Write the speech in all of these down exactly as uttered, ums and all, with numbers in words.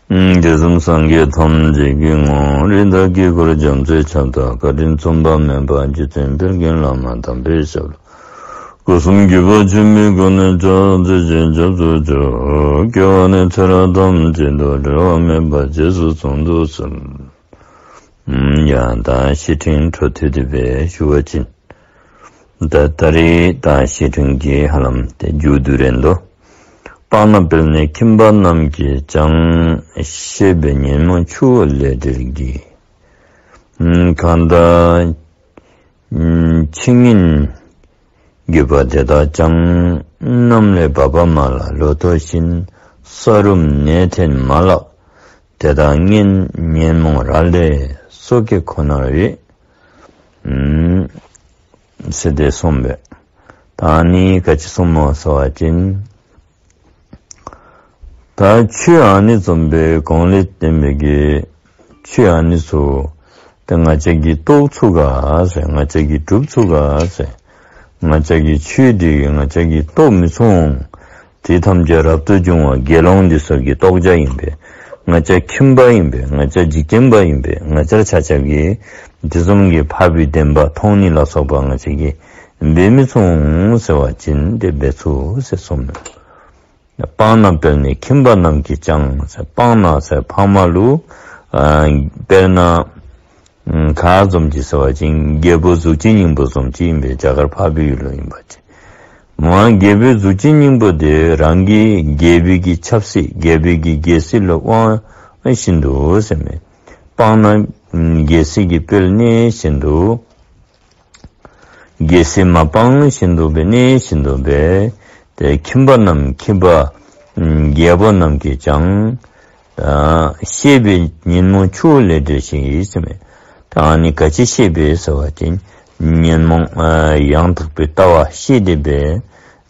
དུས་གསུམ་སངས་རྒྱས་ཐམས་ཅད་ཀྱི་ངོ་བོ། རིགས་དང་དཀྱིལ་འཁོར་རྒྱ་མཚོའི་ཁྱབ་བདག། བཀའ་དྲིན་མཚུངས་པ་མེད་པ། རྗེ་བཙུན་དཔལ་ལྡན་བླ་མ་དམ་པའི་ཞབས་ལ། སྐུ་གསུམ་གུས་པ་ཆེན་པོས་ཀུན་ནས་ཕྱག་འཚལ་ཞིང་སྐྱབས་སུ་མཆིའོ། སྐྱེ་བ་ནས་ཚེ་རབས་ཐམས་ཅད་དུ། བྲལ་བ་མེད་པར་རྗེས་སུ་བཟུང་དུ་གསོལ། ཡང་དག་བཤེས་སྤྲིང་འཕྲོ་མཐུད་དེ་སྦེ་ཞུ་བ་ཅིན། ད་ད་རེས་ད་བཤེས་སྤྲིང་གི་ཧ་ལམ་ཏེ་མཇུག་བསྡུ་རན་དོ། སྤང་ན་དཔལ་ནི་ཁྱིམ་པ་རྣམས་ཀྱིས་ཀྱང་། བཤེས་པའི་ཉོན་མོངས་ཆུ་བོ་ལས་བསྒྲལ་གྱིས། གང་དག་ཕྱི་ཉིན་རྒྱུ་བ་དེ་དག་ཀྱང་། རྣམས་ལས་བབ་པ་མ་ལགས་ལོ་ཐོག་བཞིན། ས་རུབ་ནད་ཐོན་མ་ལགས་དེ་དག་ངན། ཉོན་མོངས་རག་ལས་སོ་སྐྱེ་ཁོ་ནར་འོས། ཟེར་ཏེ་གསུངས་པས། ད་ཨ་ནི་ག་ཅི་གསུངསམ་སྨོ་ཟེར་བ་ཅིན། ད་ཆོས་ཨ་ནི་བཟུམ་སྦེ་གོང་ལས་བསྟན་པའི་གི་ཆོས་ཨ་ནི་ཚུ་ཏེ་ང་བཅས་ཀྱིས་རྟོགས་ཚུགས་ག་ཟེར། ང་བཅས་ཀྱིས་སྒྲུབ་ཚུགས་ག་ཟེར། ང་བཅས་ཀྱིས་ཆོས་འདི་ང་བཅས་ཀྱིས་རྟོགས་མི་ཚུགས། དེ་ཐམས་ཅད་རབ་ཏུ་བྱུང་བ་དགེ་སློང་འདི་ཚུ་གི་རྟོགས་བྱ་ཨིན་པས། ང་བཅས་ཁྱིམ་པ་ཨིན་པས། ང་བཅས་འཇིག་རྟེན་པ་ཨིན་པས། ང་བཅས་ཆ་ཁྱབ་ཀྱིས་དེ་བཟུམ་གྱི་འཕགས་པའི་བདེན་པ་མཐོང་ནི་ལ་སོགས་པ་ང་བཅས་ཀྱིས་འབད་མི་ཚུགས་ཟེར་བ་ཅིན་ཏེ་འབད་ཚུགས་ཟེར་གསུངས་མས། སྤང་ན་དཔལ་ནི་ཁྱིམ་པ་རྣམས་ཀྱིས་ཀྱང་ཟེར། སྤང་ན་ཟེར་འཕགས་མ་ལུ་ཨ་དཔེར་ན་ཨམ་ག་བཟུམ་ཅིག་ཟེར་བ་ཅིན་རྒྱལ་པོ་གཟུགས་ཅན་སྙིང་པོ་བཟུམ་ཅིག་ཨིན་པས། རྒྱ་གར་འཕགས་པའི་ཡུལ་ལུ་ཨིན་པ་ཅིན། མ་རྒྱལ་པོའི་གཟུགས་ཅན་སྙིང་པོ་དེ་རང་གི་རྒྱལ་པོའི་གི་ཆབ་སྲིད་རྒྱལ་པོའི་གི་རྒྱལ་སྲིད་ལུ་དབང་བཞིན་དུ་ཟེར་མས། སྤང་ན་རྒྱལ་སྲིད་ཀྱི་དཔལ་གནས་བཞིན་དུ། རྒྱལ་སྲིད་མ་སྤངས་བཞིན་དུ་སྦེ་གནས་བཞིན་དུ་སྦེ་ཏེ་ཁྱིམ་པ་རྣམས་ཁྱིམ་པ་རྒྱལ་པོ་རྣམས་ཀྱིས་ཀྱང་ཨ་བཤེས་པའི་ཉོན་མོངས་ཆུ་བོ་ལས་བསྒྲལ་ཞིང་ཟེར་མས། ད་ཨ་ནི་ག་ཅི་བཤེས་པས་ཟེར་བ་ཅིན་ཉོན་མོངས་ཨ་ཡང་དག་པའི་ལྟ་བ་བཤེས་ཏེ་སྦེ་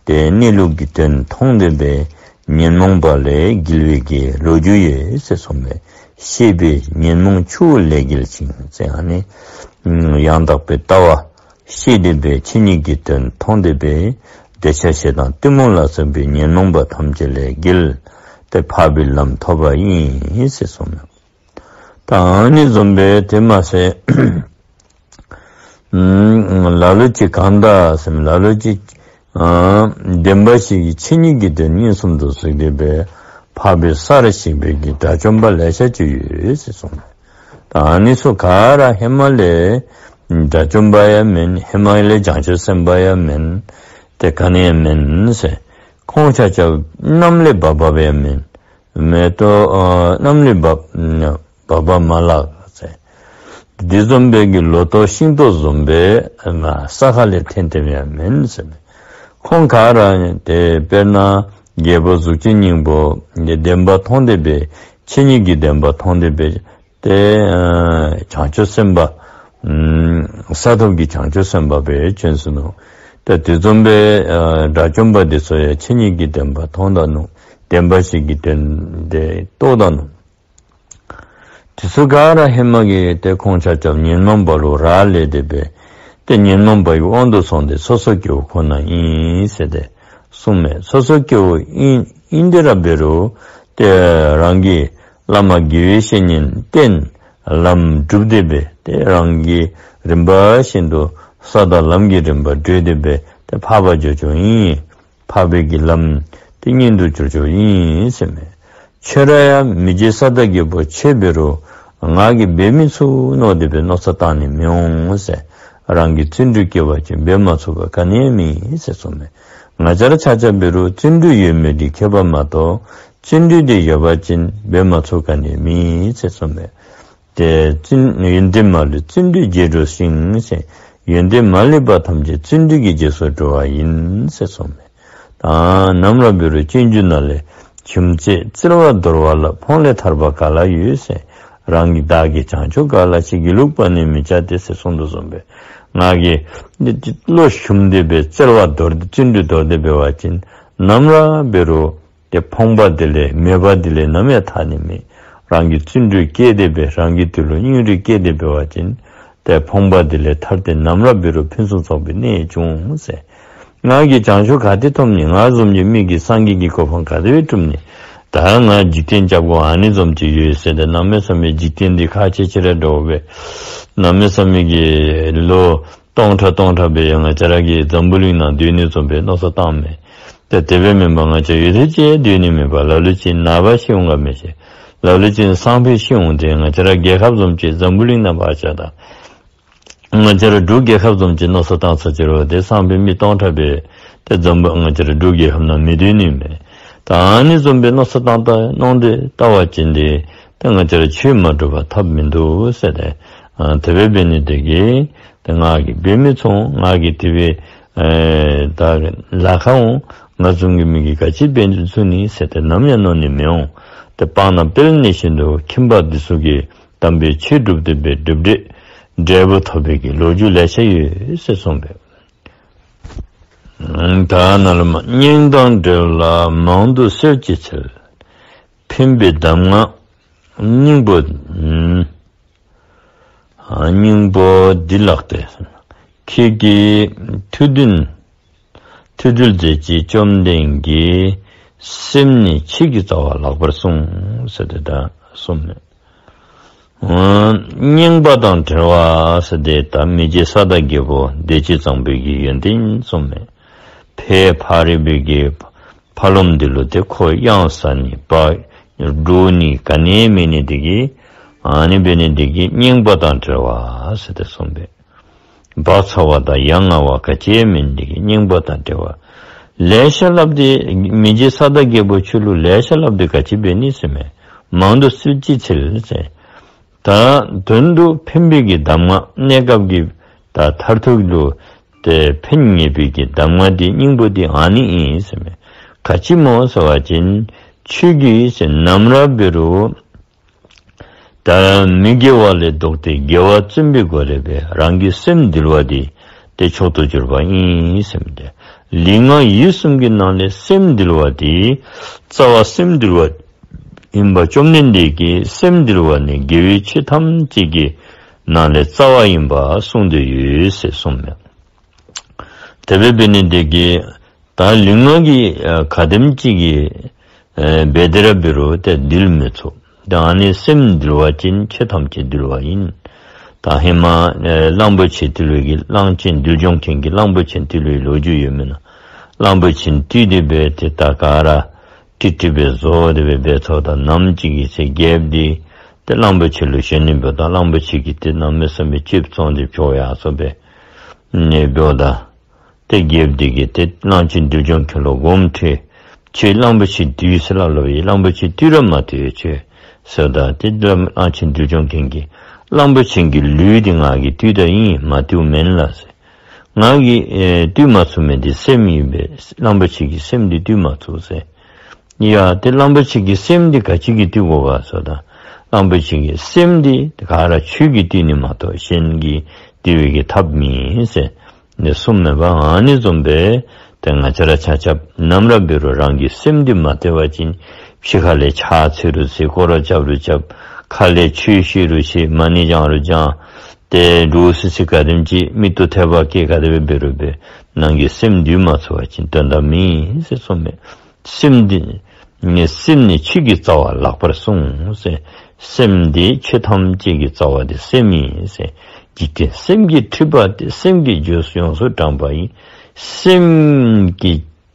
ཏེ་གནས་ལུགས་ཀྱི་དོན་མཐོང་སྟེ་སྦེ་ཉོན་མོངས་པ་ལས་རྒྱལ་བའི་གི་ལོ་རྒྱུས་ཡོད་ཟེར་གསུངས་པས། བཤེས་པའི་ཉོན་མོངས་ཆུ་བོ་ལས་རྒྱལ་ཞིང་ཟེར། ཨ་ནི་ཡང་དག་པའི་ལྟ་བ་བཤེས་ཏེ་སྦེ་ཆོས་ཉིད་ཀྱི་དོན་མཐོང་སྟེ་སྦེ་འདོད་ཆགས་ཞེ་སྡང་གཏི་མུག་ལ་སོགས་པའི་ཉོན་མོངས་པ་ཐམས་ཅད་ལས་རྒྱལ་ཏེ་འཕགས་པའི་ལམ་ཐོབ་པ་ཨིན་ཟེར་གསུངས་མས། ད་ཨ་ནི་བཟུམ་སྦེ་དེ་མ་ཟད་ཨམ་ལ་ལུ་ཅིག་གང་དག་ཟེར་མི་ལ་ལུ་ཅིག་ཨ་བདེན་པ་བཞི་གི་ཆོས་ཉིད་ཀྱི་དོན་མངོན་སུམ་དུ་གཟིགས་ཏེ་སྦེ་འཕགས་པའི་སར་གཤེགས་པའི་གི་དགྲ་བཅོམ་པ་ལེ་ཤ་ཅིག་ཡོད་ཟེར་གསུངས་མས། ད་ཨ་ནི་ཚུ་ག་ར་ཧེ་མ་ལས་དགྲ་བཅོམ་པ་ཡང་མེན། ཧེ་མ་ལས་བྱང་ཆུབ་སེམས་དཔའ་ཡང་མེན། ཏེ་ག་ནི་ཡང་མེན་ཟེར། ཁོང་ཆ་ཁྱབ་གནམ་ལས་བབས་བབསཔ་ཡང་མེན། མེ་ཏོག་ཨ་གནམ་ལས་བབས་བབས་པ་མ་ལགས་ཟེར། དེ་བཟུམ་སྦེ་གི་ལོ་ཐོག་ཤིང་ཏོག་བཟུམ་སྦེ་ཨ་ས་ཁ་ལས་ཐོན་ཐོནམ་ཡང་མེན་ཟེར་མས། ཁོང་ག་ར་ཏེ་དཔེར་ན་རྒྱལ་པོ་གཟུགས་ཅན་སྙིང་པོ་ཏེ་བདེན་པ་མཐོང་སྟེ་སྦེ་ཆོས་ཉིད་ཀྱི་བདེན་པ་མཐོང་སྟེ་སྦེ་ཏེ་ཨ་བྱང་ཆུབ་སེམས་དཔའ་ཨམ་ས་ཐོབ་ཀྱི་བྱང་ཆུབ་སེམས་དཔའ་སྦེ་བྱོན་སོ་ནུག། ཏེ་དེ་བཟུམ་སྦེ་ཨ་དགྲ་བཅོམ་པ་དེ་ཚུ་ཡང་ཆོས་ཉིད་ཀྱི་བདེན་པ་མཐོང་ད་ནུག། བདེན་པ་བཞི་གི་དོན་དེ་རྟོགས་ད་ནུག། དེ་ཚུ་ག་ར་ཧེ་མ་གི་ཏེ་ཁོང་ཆ་ཁྱབ་ཉོན་མོངས་པ་ལུ་རག་ལས་ཏེ་སྦེ་ཏེ་ཉོན་མོངས་པ་གི་དབང་དུ་སོང་སྟེ་སོ་སོ་སྐྱེ་བོ་ཁོ་ན་ཨིན་ཟེར་ཏེ་གསུངས་མས། སོ་སོ་སྐྱེ་བོ་ཨིན་ཨིན་ཏེ་ར་འབད་རུང་ཏེ་རང་གི་བླ་མ་དགེ་བའི་བཤེས་གཉེན་བསྟེན་ལམ་སྒྲུབ་སྟེ་སྦེ་ཏེ་རང་གི་རིམ་པ་བཞིན་དུ་ས་དང་ལམ་གྱི་རིམ་པ་བགྲོད་དེ་སྦེ་ཏེ་འཕགས་པ་འགྱོ་འགྱོཝ་ཨིན། འཕགས་པའི་གི་ལམ་དེ་ཉིད་དུ་གྱུར་ཆོག་ཨིན་ཟེར་མས། ཁྱོད་ར་ཡང་མི་རྗེ་ས་དང་རྒྱལ་པོ་ཁྱོད་འབད་རུང་ང་གིས་འབད་མི་ཚུགས་མནོ་སྟེ་སྦེ་མནོ་བསམ་བཏང་ནི་མི་འོང་ཟེར། རང་གི་བརྩོན་འགྲུས་བསྐྱེད་པ་ཅིན་འབད་མ་ཚུགས་པ་ག་ནི་ཡང་མེད་ཟེར་གསུངས་མས། ང་བཅས་ར་ཆ་ཁྱབ་འབད་རུང་བརྩོན་འགྲུས་ཡོད་མེད་དེ་ཁྱད་པར་མ་གཏོགས་བརྩོན་འགྲུས་དེ་ཡོད་པ་ཅིན་འབད་མ་ཚུགས་ག་ནི་ཡང་མེད་ཟེར་གསུངས་མས། ཏེ་བརྩོན་ཡོན་ཏན་མ་ལུས་བརྩོན་འགྲུས་རྒྱས་འགྲོ་ཞིང་ཟེར། ཡོན་ཏན་མ་ལུས་པ་ཐམས་ཅད་བརྩོན་འགྲུས་ཀྱི་རྗེས་སུ་འགྲོ་བ་ཡིན་ཟེར་གསུངས་མས། ད་ནམ་ར་འབད་རུང་སྤྱོད་འཇུག་ནང་ལས་ཞུམ་བྱེད་བཙིར་བ་དོར་བ་ལ་ཕོངས་ལས་ཐར་པ་ག་ལ་ཡོད་ཟེར། རང་གིས་བདག་གིས་བྱང་ཆུབ་ག་ལ་མཆིས། སྒྱིད་ལུག་པ་ནི་མི་བྱ་སྟེ་ཟེར་གསུངས་དོ་བཟུམ་སྦེ་ང་གིས་བློ་ཞུམ་སྟེ་སྦེ་བཙིར་བ་དོར་ཏེ་བརྩོན་འགྲུས་དོར་ཏེ་འབད་བ་ཅིན་ནམ་ར་འབད་རུང་ཏེ་ཕོངས་པ་དེ་ལས་མེད་པ་དེ་ལས་ནམ་ཡང་ཐར་ནི་མེད། རང་གིས་བརྩོན་འགྲུས་བསྐྱེད་དེ་སྦེ་རང་གི་དོན་ལུ་སྙིང་རུས་བསྐྱེད་དེ་འབད་བ་ཅིན་ཏེ་ཕོངས་པ་དེ་ལས་ཐར་ཏེ་ནམ་ར་འབད་རུང་ཕུན་སུམ་ཚོགས་པའི་གནས་འབྱུང་ཟེར། ང་གིས་བྱང་ཆུབ་ག་ཏེ་ཐོབ་ནི། ང་བཟུམ་གྱི་མི་གིས་སངས་རྒྱས་ཀྱི་གོ་འཕང་ག་དེ་སྦེ་སྒྲུབ་ནི། ད་ང་འཇིག་རྟེན་སྐྱབས་དགོ་ཨ་ནི་བཟུམ་ཅིག་ཡོད་ཟེར་ཏེ་གནམ་མེད་ས་མེད་འཇིག་རྟེན་འདི་ཁག་ཆེ་ཆེ་ར་འདྲཝ་སྦེ་གནམ་མེད་ས་མེད་ཀྱི་ལོ་སྟོང་ཕྲག་སྟོང་ཕྲག་སྦེ་ང་བཅས་ར་གིས་འཛམ་བུ་གླིང་ནང་སྡོད་ནི་བཟུམ་སྦེ་མནོ་བསམ་བཏངམ་མས། ཏེ་དེ་སྦེ་མེན་པར་ང་བཅས་ཡུད་ཙམ་ཅིག་སྡོད་ནི་མེད་པར་ལ་ལུ་ཅིག་ནངས་པ་ཤི་འོང་ག་མི་ཤེས། ལ་ལུ་ཅིག་སང་ཕོད་ཤི་འོང་སྟེ་ང་བཅས་ར་རྒྱལ་ཁབ་བཟུམ་ཅིག་འཛམ་བུ་གླིང་ནང་འབད་བ་ཅིན་ད་ང་བཅས་ར་འབྲུག་རྒྱལ་ཁབ་བཟུམ་ཅིག་མནོ་བསམ་བཏང་ས་ཅིག་རུང་ཏེ་སང་ཕོད་མི་སྟོང་ཕྲག་སྦེ་ཏེ་འཛམ་བུ་ང་བཅས་ར་འབྲུག་རྒྱལ་ཁབ་ནང་མི་སྡོད་ནི་མས། ད་ཨ་ནི་བཟུམ་སྦེ་མནོ་བསམ་བཏང་ད་མནོ་སྟེ་བལྟ་བ་ཅིན་ཏེ་ཏེ་ང་བཅས་ར་ཆོས་མ་སྒྲུབ་པར་ཐབས་མིན་འདུག་ཟེར་ཏེ། ཨ་དེ་སྦེ་འབད་ནི་དེ་གིས་ཏེ་ང་གིས་འབད་མི་ཚུགས། ང་གིས་དེ་སྦེ་ཨེ་ད་ལཱ་ཁག་འོང་། ང་བཟུམ་གྱི་མི་གིས་ག་ཅི་འབད་ཚུགས་ནི་ཟེར་ཏེ་ནམ་ཡང་མནོ་ནི་མི་འོང་། ཏེ་སྤང་ན་དཔལ་ནི་བཞིན་དུ་ཁྱིམ་པ་འདི་ཚུ་གིས་དམ་པའི་ཆོས་སྒྲུབ་སྟེ་སྦེ་སྒྲིབ་སྒྲིབ་འབྲས་བུ་ཐོབ་པའི་གི་ལོ་རྒྱུས་ལེ་ཤ་ཡོད་ཟེར་གསུངས་པས། ད་ནཱ་ལུ་མ་སྙིང་དང་འབྲེལ་བ་མང་དུ་གསོལ་ཅི་འཚལ། ཕན་པའི་གདམས་ངག་སྙིང་པོ། ཨ་སྙིང་པོ་འདི་ལགས་ཏེ། ཁྱེད་ཀྱི་ཐུགས་འདུན་ཐུགས་འདུན་མཛད་ཅིག་བཅོམ་ལྡན་གྱིས། སེམས་ནི་ཆོས་ཀྱི་རྩ་བ་ལགས་པར་གསུངས། ཟེར་ཏེ་ད་གསུངས་མས། ཨ་སྙིང་པོ་དང་འབྲེལ་བ་ཟེར་ཏེ་ད་མི་རྗེ་ས་བདག་རྒྱལ་པོ་བདེ་སྤྱོད་བཟང་པོའི་གི་ཡོན་ཏན་གསུངས་མས། ཕས་ཕ་རོལ་པོའི་གི་ཕ་ལོགམ་འདི་ལུ་ཏེ་ཁོ་གཡང་ཟ་ནི་བག་འགྲོ་ནི་ག་ནི་མེད་ནི་དེ་གིས་ཨ་ནི་འབད་ནི་དེ་གིས་སྙིང་པོ་དང་འབྲེལ་བ་ཟེར་ཏེ་གསུངས་པས། བག་ཚ་བ་དང་ཡ་ང་བ་ག་ཅི་ཡང་མེད་ནི་དེ་གིས་སྙིང་པོ་དང་འབྲེལ་བ། ལེ་ཤ་སླབ་སྟེ་མི་རྗེ་ས་བདག་རྒྱལ་པོ་ཁྱོད་ལུ་ལེ་ཤ་སླབ་སྟེ་ག་ཅི་འབད་ནི་ཟེར་མས། མང་དུ་གསོལ་ཅི་འཚལ་ཟེར། ད་དོན་དུ་ཕན་པའི་གི་གདམས་ངག་གནས་སྐབས་ཀྱི་ད་མཐར་ཐུག་ལུ་ཏེ་ཕན་ངེས་པའི་གི་གདམས་ངག་འདི་སྙིང་པོ་འདི་ཨ་ནི་ཨིན་ཟེར་མས། ག་ཅི་སྨོ་ཟེར་བ་ཅིན་ཆོས་ཀྱི་ཟེར་ནམ་ར་འབད་རུང་ད་མི་དགེ་བ་ལས་ལྡོག་སྟེ་དགེ་བ་བརྩོན་པའི་སྒོ་ལས་སྦེ་རང་གི་སེམས་འདུལ་བ་འདི་ཏེ་མཆོག་ཏུ་གྱུར་པ་ཨིན་ཟེར་མས། ཏེ་ལུས་ངག་ཡིད་གསུམ་གྱི་ནང་ལས་སེམས་འདུལ་བ་འདི་རྩ་བ་སེམས་འདུལ་བ་ཨིན་པ་བཅོམ་ལྡན་འདས་ཀྱིས་སེམས་འདུལ་བ་ནི་དགེ་བའི་ཆོས་ཐམས་ཅད་ཀྱི་ནང་ལས་རྩ་བ་ཨིན་པ་གསུངས་ཏེ་ཡོད་ཟེར་གསུངས་མས། དེ་སྦེ་འབད་ནི་དེ་གིས་ད་ལུས་ངག་གི་ཨ་ག་དེམ་ཅིག་གིས་ཨེ་འབད་དེ་ར་འབད་རུང་ཏེ་འདུལ་མི་ཚུགས། ད་ཨ་ནི་སེམས་འདུལ་བ་ཅིན་ཆོས་ཐམས་ཅད་འདུལ་བ་ཨིན། ད་ཧེ་མ་ཨེ་གླང་པོ་ཆེ་འདུལ་བའི་གི་གླང་ཆེན་འདུལ་སྦྱོང་མཁན་གྱི་གླང་པོ་ཆེ་འདུལ་བའི་ལོ་རྒྱུས་ཡོད་མེན་ན། གླང་པོ་ཆེ་འདུལ་ཏེ་སྦེ་ཏེ་ད་ག་ར་ཀྲིག་ཀྲི་སྦེ་བཟོ་སྟེ་སྦེ་འབད་ཚརཝ་ད་ནམ་ཅིག་གི་ཚེ་རྒྱལཔོ་འདི་ཏེ་གླང་པོ་ཆེ་ལུ་ཞོན་ནི་འབདཝ་ད་གླང་པོ་ཆེ་གིས་ཏེ་གནམ་མེད་ས་མེད་ལྕེབ་བཙོང་སྟེ་འཕྱོག་ཡར་སོ་སྦེ་ནི་འབདཝ་ད་ཏེ་རྒྱལཔོ་འདི་གིས་ཏེ་གླང་ཆེན་འདུལ་སྦྱོང་མཁན་ལུ་སྒོམ་ཁྲིད། ཁྱོད་གླང་པོ་ཆེ་འདུལ་ཟེར་སླབ་སླབ་ཡི། གླང་པོ་ཆེ་འདུལ་ར་མ་འདུལ་ཁྱོད་ཟེརཝ་ད་ཏེ་གླང་ཆེན་འདུལ་སྦྱོང་མཁན་གྱིས་གླང་པོ་ཆེ་གི་ལུས་འདི་ང་གིས་འདུལ་ད་ཨིན། མ་འདུལཝ་མེན་ལགས་ཟེར། ང་གིས་ཨེ་འདུལ་མ་ཚུགས་མི་འདི་སེམས་ཨིན་པས། གླང་པོ་ཆེ་གི་སེམས་འདི་འདུལ་མ་ཚུགས་ཟེར། ཡ་ཏེ་གླང་པོ་ཆེ་གི་སེམས་འདི་ག་ཅི་གིས་འདུལ་དགོ་ག་ཟེརཝ་ད་གླང་པོ་ཆེ་གི་སེམས་འདི་ག་ར་ཆོས་ཀྱིས་འདུལ་ནི་མ་གཏོགས་གཞན་གྱིས་འདུལ་བའི་གི་ཐབས་མེད་ཟེར་ནི་གསུངས་མས་པ། ཨ་ནི་བཟུམ་སྦེ་ཏེ་ང་བཅས་ར་ཆ་ཁྱབ་ནམ་ར་འབད་རུང་རང་གི་སེམས་འདི་མ་བདེ་བ་ཅིན་ཕྱི་ཁ་ལས་ཕྱག་འཚལ་རུང་འཚལ། སྐོར་ར་རྐྱབ་རུང་རྐྱབ། ཁ་ལས་ཆོས་བཤད་རུང་བཤད། མ་ཎི་བགྱང་རུང་བགྱང་། ཏེ་འདྲོག་སི་སི་ག་དེམ་ཅིག་མིག་ཏོ་ཐལ་བ་བཀལ་ག་དེ་སྦེ་འབད་རུང་འབད་ནང་གི་སེམས་འདུལ་མ་ཚུགས་པ་ཅིན་དོན་དག་མེད་ཟེར་གསུངས་མས། སེམས་འདི་ནི་སེམས་ནི་ཆོས་ཀྱི་རྩ་བ་ལགས་པར་གསུངས་ཟེར། སེམས་འདི་ཆོས་ཐམས་ཅད་ཀྱི་རྩ་བ་འདི་སེམས་ཨིན་ཟེར། འཇིག་རྟེན་སེམས་ཀྱིས་འཁྲུལ་པ་སྟེ། སེམས་ཀྱི་རྗེས་སུ་ཡོངས་སུ་འབྲངས་པ་ཡིས། སེམས་ཀྱི་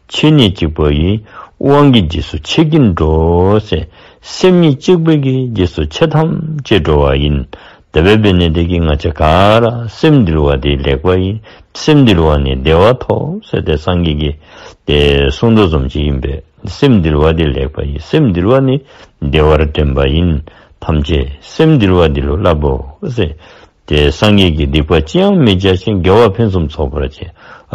ཆོས་ནི་གཅིག་པ་ཡིས། དབང་གིས་རྗེས་སུ་ཆོས་ཀུན་འགྲོ་ཟེར། སེམས་ཉིད་གཅིག་པུ་གིས་རྗེས་སུ་ཆོས་ཐམས་ཅད་འགྲོ་བ་ཡིན། དེ་སྦེ་འབད་ནི་དེ་གིས་ང་བཅས་ག་ར་སེམས་འདུལ་བ་འདི་ལེགས་པ་ཡིན། སེམས་འདུལ་བ་ནི་བདེ་བ་ཐོབ་ཟེར་ཏེ་སངས་རྒྱས་ཀྱིས་ཏེ་གསུངས་དོ་བཟུམ་ཅིག་ཨིན་པས། སེམས་འདུལ་བ་འདི་ལེགས་པ་ཡིན། སེམས་འདུལ་བ་ནི་བདེ་བར་འདྲེན་པ་ཡིན། ཐམས་ཅད་སེམས་འདུལ་བ་འདི་ལུ་བསླབ་བོ་ཟེར། ཏེ་སངས་རྒྱས་ཀྱིས་སྡིག་པ་ཅི་ཡང་མི་བྱ་ཞིང་། དགེ་བ་ཕུན་སུམ་ཚོགས་པར་བྱེད།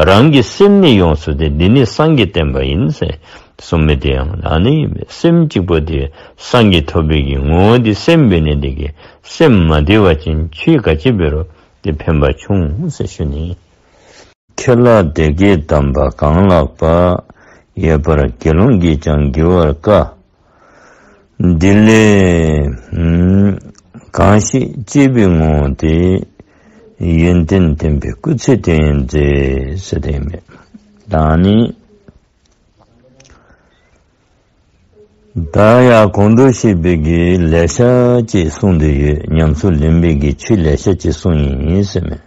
རང་གི་སེམས་ནི་ཡོངས་སུ་བདེ། འདི་ནི་སངས་རྒྱས་བསྟན་པ་ཡིན་ཟེར་གསུངས་མི་དེ་ཡང་ཨ་ནི་ཨིན་པས། སེམས་གཅིག་པ་དེ་སངས་རྒྱས་ཐོབ་པའི་གི་ངོ་བོ་དེ་སེམས་འབད་ནི་དེ་གིས་སེམས་མ་བདེ་བ་ཅིན་ཆོས་ག་ཅི་འབད་རུང་དེ་ཕན་པ་ཆུང་ཟེར་ཞུ་ནི། ཁྱེད་ལ་སྡེ་བརྒྱད་གདམས་པ་གང་ལགས་པ། ཡོད་པར་དགེ་སློང་གིས་ཀྱང་བགྱི་བར་དཀའ། འདི་ལས་གང་ཞིག་སྐྱེས་པའི་ངོ་བོ་དེ། ཡོན་ཏན་ལྡན་པའི་སྐུ་ཚེ་དོན་མཛད་ཟེར་དེ་མས། ད་ནི་ ད་ཡར་གོང་དུ་བཤད་པའི་གི་ལེ་ཤ་ཅིག་གསུངས་ཏེ་ཡོད། ཉམས་སུ་ལེན་པའི་གི་ཆོས་ལེ་ཤ་ཅིག་གསུངས་ཡི་ཟེར་མས།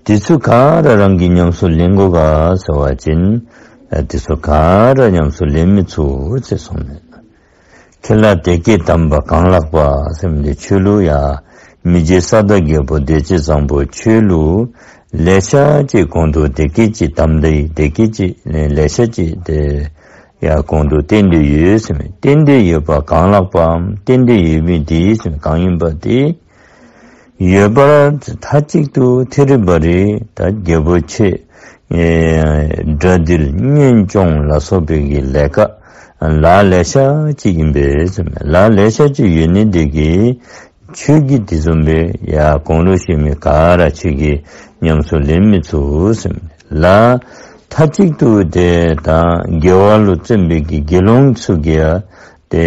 དེ་ཚུ་ག་ར་རང་གིས་ཉམས་སུ་ལེན་དགོ་ག་ཟེར་བ་ཅིན་ཨ་དེ་ཚུ་ག་ར་ཉམས་སུ་ལེན་མི་ཚུགས་ཟེར་གསུངས་མས། ཁྱེད་ལ་བདེ་སྐྱིད་དམ་པ་གང་ལགས་པ་ཟེར་མི་དེ་ཆོས་ལུགས་ཡ་མི་རྗེ་ས་བདག་རྒྱལ་པོ་བདེ་སྤྱོད་བཟང་པོ་ཆོས་ལུགས་ལེ་ཤ་ཅིག་གོང་དུ་བདེ་སྐྱིད་ཅིག་དམ་པའི་བདེ་སྐྱིད་ཅིག་ལེ་ཤ་ཅིག་དེ་ཡ་གོང་དུ་བསྟན་ཏེ་ཡོད་ཟེར་མས། བསྟན་ཏེ་ཡོད་པ་གང་ལགས་པའམ་བསྟན་ཏེ་ཡོད་མི་དེ་ཟེར་མས་གང་ཡིན་པ་དེ། ཡོད་པར་མཐའ་གཅིག་ཏུ་ཐེ་རི་བ་རི་ད་རྒྱལ་པོ་ཁྱེད་ཨེ་དགྲ་འདུལ་གཉེན་སྐྱོང་ལ་སོགས་པའི་གི་ལས་ཀ་ལཱ་ལེ་ཤ་ཅིག་ཨིན་པས་ཟེར་མས། ལཱ་ལེ་ཤ་ཅིག་ཡོད་ནི་དེ་གིས་ཁྱོད་ཀྱིས་དེ་བཟུམ་སྦེ་ཡ་གོང་ལུ་བཤད་མི་ག་ར་ཁྱོད་ཀྱིས་ཉམས་སུ་ལེན་མི་ཚུགས་ཟེར་མས། ལཱ་མཐའ་གཅིག་ཏུ་དེ་ད་དགེ་བ་ལུ་བརྩོན་པའི་གི་དགེ་སློང་ཚུ་གིས་ཡང་དེ་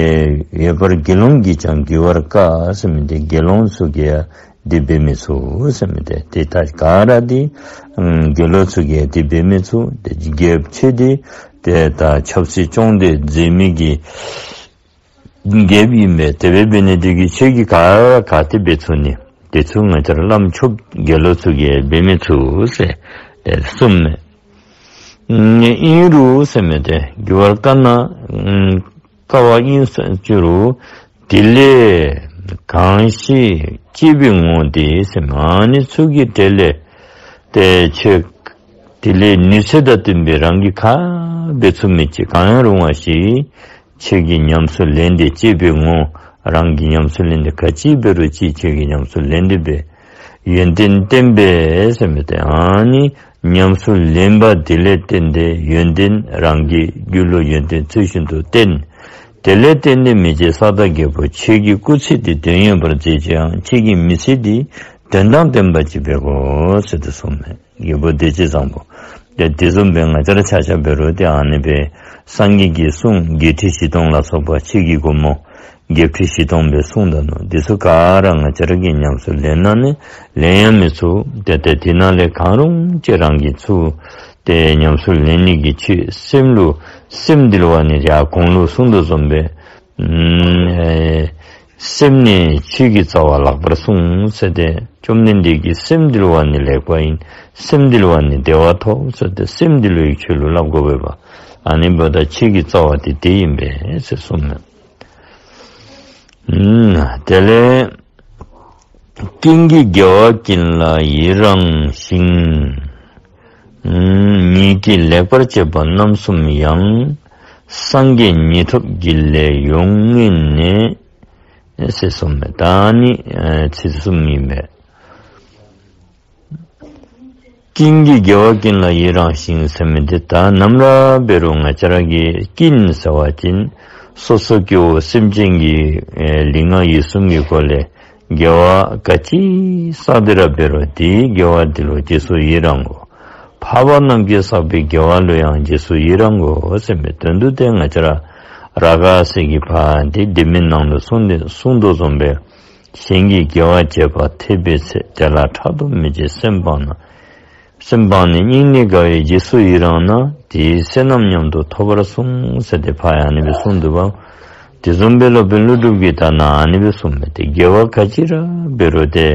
ཡོད་པར་དགེ་སློང་གིས་ཀྱང་བགྱི་བར་དཀའ་ཟེར་མི་དེ་དགེ་སློང་ཚུ་གིས་ཡང་དེ་འབད་མི་ཚུགས་ཟེར་མི་དེ་དེ་ད་ག་ར་དེ་ཨམ་དགེ་སློང་ཚུ་གིས་ཡང་དེ་འབད་མི་ཚུགས། དེ་རྒྱལཔོ་ཁྱོད་དེ་དེ་ད་ཆབ་སྲིད་སྐྱོང་སྟེ་མཛད་མི་གི་རྒྱལཔོ་ཨིན་པས། དེ་སྦེ་འབད་ནི་དེ་གིས་ཁྱོད་ཀྱིས་ག་ར་ག་དེ་འབད་ཚུགས་ནི། དེ་ཚུ་ང་བཅས་ར་བླམ་ཆོསཔ་དགེ་སློང་ཚུ་གིས་འབད་མི་ཚུགས་ཟེར་ཨེ་གསུངས་མས། ཨིན་རུང་ཟེར་མི་དེ་བགྱི་བར་དཀའ་ན་ཨམ་དཀའ་བ་ཨིན་ཟེར་རུང་དེ་ལས་གང་ཞིག་སྐྱེས་པའི་ངོ་དེ་ཟེར་མི་ཨ་ནི་ཚུ་གི་གྲལ་ལས་ཏེ་ཁྱོད་དེ་ལས་ནུས་ཚད་དང་བསྟུན་པའི་རང་གིས་ག་འབད་ཚུགས་མི་ཅིག་གང་ཡང་རུང་བ་ཞིག་ཁྱོད་ཀྱིས་ཉམས་སུ་ལེན་ཏེ་སྐྱེས་པའི་ངོ་རང་གིས་ཉམས་སུ་ལེན་ཏེ་ག་ཅི་འབད་རུང་ཅིག་ཁྱོད་ཀྱིས་ཉམས་སུ་ལེན་ཏེ་འབད་ཡོན་ཏན་བསྟན་པས་ཟེར་མི་དེ་ཨ་ནི་ཉམས་སུ་ལེན་པ་དེ་ལས་བརྟེན་ཏེ་ཡོན་ཏན་རང་གི་རྒྱུད་ལུ་ཡོན་ཏན་ཚུལ་བཞིན་དུ་བསྟན། དེ་ལས་བརྟེན་ཏེ་མི་རྗེ་ས་བདག་རྒྱལ་པོ་ཁྱོད་ཀྱི་སྐུ་ཚེ་དེ་དོན་ཡོད་པར་མཛད་ཅིང་ཁྱོད་ཀྱི་མི་ཚེ་དེ་དོན་དང་ལྡན་པ་ཅིག་འབད་དགོ་ཟེར་ཏེ་གསུངས་མས། རྒྱལ་པོ་བདེ་སྤྱོད་བཟང་པོ། དེ་དེ་བཟུམ་སྦེ་ང་བཅས་ར་ཆ་ཁྱབ་འབད་རུང་དེ་ཨ་ནི་སྦེ་སངས་རྒྱས་ཀྱི་གསུང་བརྒྱད་ཁྲི་བཞི་སྟོང་ལ་སོགས་པ་ཁྱོད་ཀྱི་སྒོ་མོ་བརྒྱད་ཁྲི་བཞི་སྟོང་སྦེ་གསུངས་ད་ནུག། དེ་ཚུ་ག་ར་ང་བཅས་ར་གིས་ཉམས་སུ་ལེན་ན་ནི་ལེན་ཡང་མི་ཚུགས། དེ་དེ་དེ་ནང་ལས་གང་རུང་ཅིག་རང་གིས་ཚུར་ཏེ་ཉམས་སུ་ལེན་ནི་གི་ཆེད་སེམས་ལུ་སེམས་འདུལ་བ་ནི་ཡར་གོང་ལུ་གསུངས་དོ་བཟུམ་སྦེ་ཨེ་སེམས་ནི་ཆོས་ཀྱི་རྩ་བ་ལགས་པར་གསུངས་ཟེར་ཏེ་བཅོམ་ལྡན་འདས་ཀྱིས་སེམས་འདུལ་བ་ནི་ལེགས་པ་ཡིན། སེམས་འདུལ་བ་ནི་བདེ་བ་ཐོབ་ཟེར་ཏེ་སེམས་འདུལ་བའི་ཆོས་ལུ་བསླབ་དགོ་པས་པ། ཨ་ནི་འབདཝ་ད་ཆོས་ཀྱི་རྩ་བ་དེ་དེ་ཨིན་པས་ཟེར་གསུངས་མས། ཨུམ་དེ་ལས་ཀུན་གྱི་དགེ་བ་ཀུན་ལ་ཡི་རང་ཞིང་། ཨུམ་མི་དགེ་ལེགས་པར་སྤྱད་པ་རྣམ་གསུམ་ཡང་། སངས་རྒྱས་ཉིད་ཐོབ་རྒྱུ་ལས་ཡོངས་བརྔོས་ནས། ཟེར་གསུངས་མས། ད་ནི་ཨེ་ཚིག་གསུམ་ཨིན་པས། ཀུན་གྱི་དགེ་བ་ཀུན་ལ་ཡི་རང་ཞིང་ཟེར་མི་དེ་ད་ནམ་ར་འབད་རུང་ང་བཅས་ར་གིས་ཀུན་ཟེར་བ་ཅིན་སོ་སོ་སྐྱེ་བོ་སེམས་ཅན་གྱི་ཨེ་ལུས་ངག་ཡིད་གསུམ་གྱི་སྒོ་ལས་དགེ་བ་ག་ཅི་བསགས་ཏེ་ར་འབད་རུང་དེའི་དགེ་བ་དེ་ལུ་རྗེས་སུ་ཡི་རང་དགོ། འཕགས་པ་རྣམས་ཀྱིས་བསགས་པའི་དགེ་བ་ལུ་ཡང་རྗེས་སུ་ཡི་རང་དགོ་ཟེར་མི་དོན་དུ་ཏེ་ང་བཅས་ར་རཱ་ག་ཟེར་གྱི་བ་དེ་ལྡེ་མིག་ནང་ལུ་གསུངས་ཏེ་གསུངས་དོ་བཟུམ་སྦེ་གཞན་གྱི་དགེ་བ་བྱེད་པ་ཐེག་པའི་ཚེ། དེ་ལ་ཕྲག་དོག་མི་བྱེད་སེམས་སྤངས་ན། སེམས་སྤངས་ནས་སྙིང་ནས་དགའ་བའི་རྗེས་སུ་ཡི་རང་ན། དེའི་བསོད་ནམས་མཉམ་དུ་ཐོབ་པར་གསུངས་ཟེར་ཏེ་ཕར་ཡང་ཨ་ནི་སྦེ་གསུངས་འདུག་པ། དེ་བཟུམ་སྦེ་སློབ་དཔོན་ཀླུ་སྒྲུབ་ཀྱིས་ད་ནཱ་ཨ་ནི་སྦེ་གསུངས་མས། ཏེ་དགེ་བ་ག་ཅི་ར་འབད་རུང་ཏེ་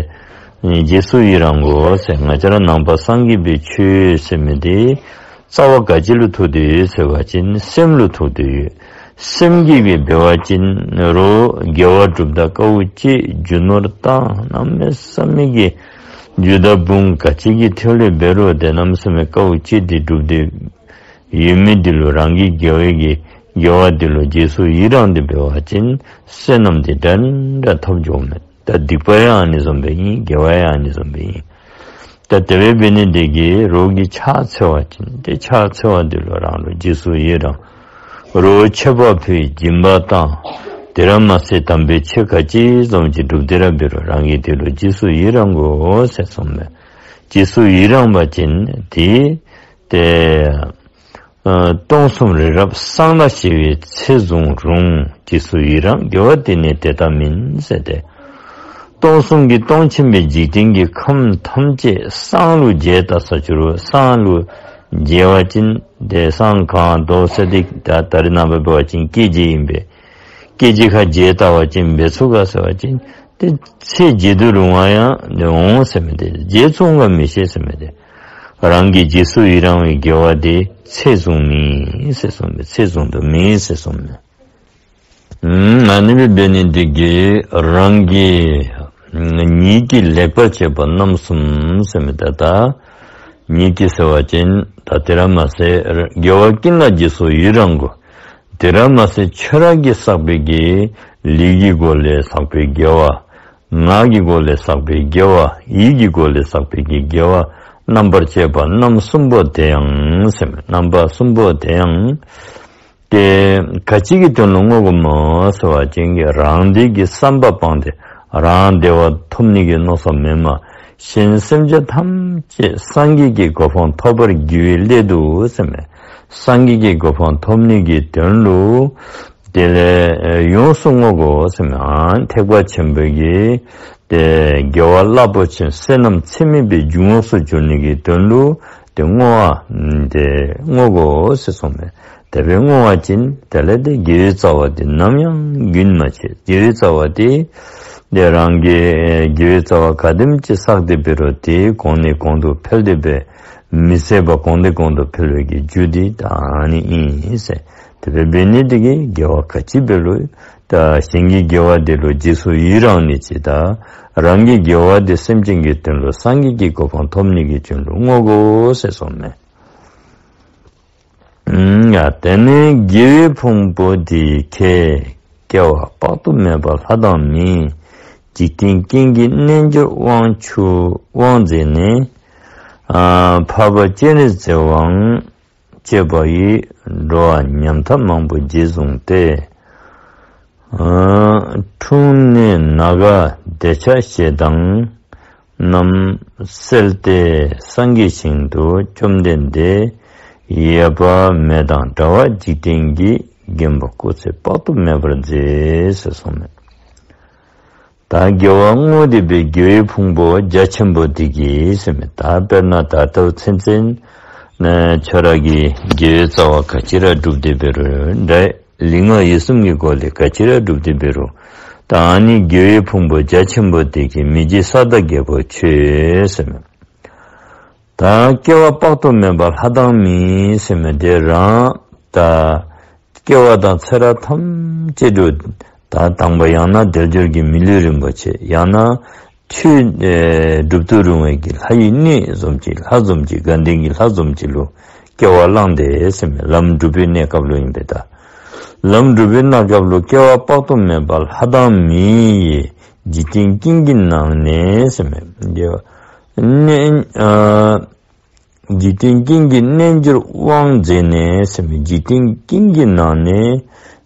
རྗེས་སུ་ཡི་རང་དགོ་ཟེར། ང་བཅས་ར་ནང་པ་སངས་རྒྱས་པའི་ཆོས་ཟེར་མི་དེ་རྩ་བ་ག་ཅི་ལུ་ཐུག་སྟེ་ཡོད་ཟེར་བ་ཅིན་སེམས་ལུ་ཐུག་སྟེ་ཡོད། སེམས་ཀྱིས་འབད་བ་ཅིན་རོགས་དགེ་བ་སྒྲུབ་ད་དཀའཝ་སྤྱད། རྒྱུ་ནོར་དང་གནམ་མེད་ས་མེད་ཀྱི་རྒྱུ་དང་བུམ་ག་ཅི་གི་ཐོག་ལས་འབད་རུང་ཏེ་གནམ་མེད་ས་མེད་དཀའཝ་སྤྱད་དེ་སྒྲུབ་སྟེ་ཡོད་མི་དེ་ལུ་རང་གི་དགེ་བའི་གི་དགེ་བ་དེ་ལུ་རྗེས་སུ་ཡི་རང་སྟེ་འབད་བ་ཅིན་བསོད་ནམས་དེ་འདྲ་འདྲ་ཐོབ་འགྱོཝ་མས། ད་སྡིག་པ་ཡང་ཨ་ནི་བཟུམ་སྦེ་ཨིན། དགེ་བ་ཡང་ཨ་ནི་བཟུམ་སྦེ་ཨིན། ད་དེ་སྦེ་འབད་ནི་དེ་གིས་རོགས་ཀྱིས་ཕྱག་འཚལ་བ་ཅིན་ཏེ་ཕྱག་འཚལ་བ་དེ་ལུ་རང་ལུ་རྗེས་སུ་ཡི་རང་། རོགས་མཆོད་པ་ཕུལ་སྦྱིན་པ་བཏང་། དེ་ར་མ་ཚད་དམ་པའི་ཆོས་ག་ཅི་བཟུམ་ཅིག་སྒྲུབ་སྟེ་ར་འབད་རུང་རང་གིས་དེ་ལུ་རྗེས་སུ་ཡི་རང་དགོ་ཟེར་གསུངས་མས། རྗེས་སུ་ཡི་རང་བ་ཅིན་དེ་ཏེ་ཨ་སྟོང་གསུམ་རི་རབ་སྲང་ལ་ཞི་བའི་ཚེ་བཟུང་རུང་། རྗེས་སུ་ཡི་རང་དགེ་བ་དེ་ནི་དེ་ལྟ་མིན་ཟེར་ཏེ། སྟོང་གསུམ་གྱི་སྟོང་ཆེན་པོའི་འཇིག་རྟེན་གྱི་ཁམས་ཐམས་ཅད་སྲང་ལུ་འཇལ་ད་ས་ཅི་རུང་སྲང་ལུ་འཇལ་བ་ཅིན་ཏེ་སྲང་གང་དོ་ཟེར་ཏེ་ད་ད་རེས་ནངས་པ་འབད་བ་ཅིན་ཀེ་ཇི་ཨིན་པས། སྐད་ཅིག་ཁར་བརྗེད་བཏང་བ་ཅིན་འབད་ཚུགས་ག་ཟེར་བ་ཅིན་ཏེ་ཚེ་བརྗེད་དུ་རུང་བ་ཡང་འོང་ཟེར་མི་དེ་བརྗེད་ཚུགས་ག་མི་ཤེས་ཟེར་མི་དེ། རང་གི་རྗེས་སུ་ཡི་རང་བའི་དགེ་བ་དེ་ཚད་བཟུང་མེད་ཟེར་གསུངས་མས། ཚད་བཟུང་དུ་མེད་ཟེར་གསུངས་མས། ཨ་ནི་སྦེ་འབད་ནི་དེ་གིས་རང་གི་ཉིད་ཀྱིས་ལེགས་པར་སྤྱད་པ་རྣམ་གསུམ་ཟེར་མི་དེ་ད་ཉིད་ཀྱིས་ཟེར་བ་ཅིན་ད་དེ་ར་མ་ཟད་དགེ་བ་ཀུན་ལ་རྗེས་སུ་ཡི་རང་དགོ། དེ་ར་མ་ཟད་ཁྱོད་ར་གིས་བསགས་པའི་གི་ལུས་ཀྱི་སྒོ་ལས་བསགས་པའི་དགེ་བ། ངག་གི་སྒོ་ལས་བསགས་པའི་དགེ་བ། ཡིད་ཀྱི་སྒོ་ལས་བསགས་པའི་གི་དགེ་བ། རྣམ་པར་བཅད་པ་རྣམ་གསུམ་པོ་དེ་ཡང་ཟེར་མས། རྣམ་པ་གསུམ་པོ་དེ་ཡང་ཏེ་ག་ཅི་གི་དོན་ལུ་བསྔོ་དགོཔ་སྨོ་ཟེར་བ་ཅིན་གྱི་རང་བདེ་གི་བསམ་པ་སྤངས་ཏེ་རང་བདེ་བ་ཐོབ་ནི་གི་མནོ་བསམ་མེན་མ་གཞན་སེམས་ཅན་ཐམས་ཅད་སངས་རྒྱས་ཀྱི་གོ་འཕང་ཐོབ་པར་འགྱུར་བའི་སླད་དུ་ཟེར་མས། སངས་རྒྱས་ཀྱི་གོ་འཕང་ཐོབ་ནི་གི་དོན་ལུ་དེ་ལས་ཡོངས་སུ་བསྔོ་དགོ་ཟེར་མས། ཨ་ཐེག་པ་ཆེན་པོའི་གི་ཏེ་དགེ་བ་རླབས་པོ་ཆེ་བསོད་ནམས་ཚད་མེད་པའི་འབྱུང་ངོགས་སུ་འགྱུར་ནི་གི་དོན་ལུ་ཏེ་བསྔོ་བ་ཏེ་བསྔོ་དགོ་ཟེར་གསུངས་མས། དེ་སྦེ་བསྔོ་བ་ཅིན་དེ་ལས་ཏེ་དགེ་བའི་རྩ་བ་དེ་ནམ་ཡང་རྒྱུན་མ་ཆད། དགེ་བའི་རྩ་བ་དེ་ཏེ་རང་གིས་དགེ་བའི་རྩ་བ་ག་དེམ་ཅིག་བསགས་ཏེ་འབད་རུང་དེ་གོང་ནས་གོང་དུ་འཕེལ་ཏེ་འབད་མི་ཟད་པ་གོང་ནས་གོང་དུ་འཕེལ་བའི་གི་རྒྱུ་དེ་ད་ཨ་ནི་ཨིན་ཟེར། དེ་སྦེ་འབད་ནི་དེ་གིས་དགེ་བ་ག་ཅི་འབད་རུང་ད་གཞན་གྱི་དགེ་བ་དེ་ལུ་རྗེས་སུ་ཡི་རང་ནི་ཅིག་དང་རང་གི་དགེ་བ་དེ་སེམས་ཅན་གྱི་དོན་ལུ་སངས་རྒྱས་ཀྱི་གོ་འཕང་ཐོབ་ནི་གི་དོན་ལུ་བསྔོ་དགོ་ཟེར་གསུངས་མས། ཡ་དེ་ནས་དགེ་བའི་ཕུང་པོ་དེས་ཁྱེད། སྐྱེ་བ་དཔག་ཏུ་མེད་པ་ལྷ་དང་མི། འཇིག་རྟེན་ཀུན་གྱི་རྣལ་འབྱོར་དབང་ཕྱུག་དབང་མཛད་ནས། ཨ་འཕགས་པ་སྤྱན་རས་གཟིགས་དབང་བྱེད་པ་ཡི། འགྲོ་བ་ཉམ་ཐག་མང་པོ་རྗེས་བཟུང་སྟེ། ཨ་འཁྲུངས་ནས་ནཱ་ག་འདོད་ཆགས་ཞེ་སྡང་རྣམས་བསལ་ཏེ་སངས་རྒྱས་ཞིང་དུ་བཅོམ་ལྡན་འདས་ཡོད་པ་མེད་དང་འདྲ་བ་འཇིག་རྟེན་གྱི་དགོན་པ་སྐུ་ཚེ་དཔག་ཏུ་མེད་པར་མཛད་ཟེར་གསུངས་མས། ད་དགེ་བ་བསྔོ་སྟེ་སྦེ་དགེ་བའི་ཕུང་པོ་རྒྱ་ཆེན་པོ་འདི་གིས་ཟེར་མས། ད་དཔེར་ན་ད་ལྟོ་ཚུན་ཚོད་ཁྱོད་ར་གིས་དགེ་བའི་རྩ་བ་ག་ཅི་ར་བསྒྲུབས་ཏེ་འབད་རུང་འདྲ། ལུས་ངག་ཡིད་གསུམ་གྱི་སྒོ་ལས་ག་ཅི་ར་བསྒྲུབས་ཏེ་འབད་རུང་ད་ཨ་ནི་དགེ་བའི་ཕུང་པོ་རྒྱ་ཆེན་པོ་འདི་གིས་མི་བརྗེད་ས་དང་རྒྱལ་པོ་ཁྱོད་ཟེར་མས། ད་སྐྱེ་བ་དཔག་ཏུ་མེད་པ་ལྷ་དང་མི་ཟེར་མི་དེ་རང་ད་སྐྱེ་བ་དང་ཚེ་རབས་ཐམས་ཅད་དུ་ད་དང་པ་ཡང་ན་དལ་འབྱོར་གྱི་མི་ལུས་རིན་པོ་ཆེ། ཡང་ན་ཆོས་ཨེ་སྒྲུབ་ཏུ་རུང་བའི་གི་ལྷ་ཡི་གནས་བཟུམ་ཅིག་ལྷ་བཟུམ་ཅིག་དགའ་ལྡན་གྱི་ལྷ་བཟུམ་ཅིག་ལུ་སྐྱེ་བ་བླངས་ཏེ་ཟེར་མི་ལམ་སྒྲུབ་པའི་གནས་སྐབས་ལུ་ཨིན་པས། ད་ལམ་སྒྲུབ་པའི་གནས་སྐབས་ལུ་སྐྱེ་བ་དཔག་ཏུ་མེད་པ་ལྷ་དང་མི་ཡི་འཇིག་རྟེན་ཀུན་གྱི་ནང་ནས་ཟེར་མི་དེ་ནས་ཨ་འཇིག་རྟེན་ཀུན་གྱི་རྣལ་འབྱོར་དབང་མཛད་ནས་ཟེར་མི་འཇིག་རྟེན་ཀུན་གྱི་ནང་ནས་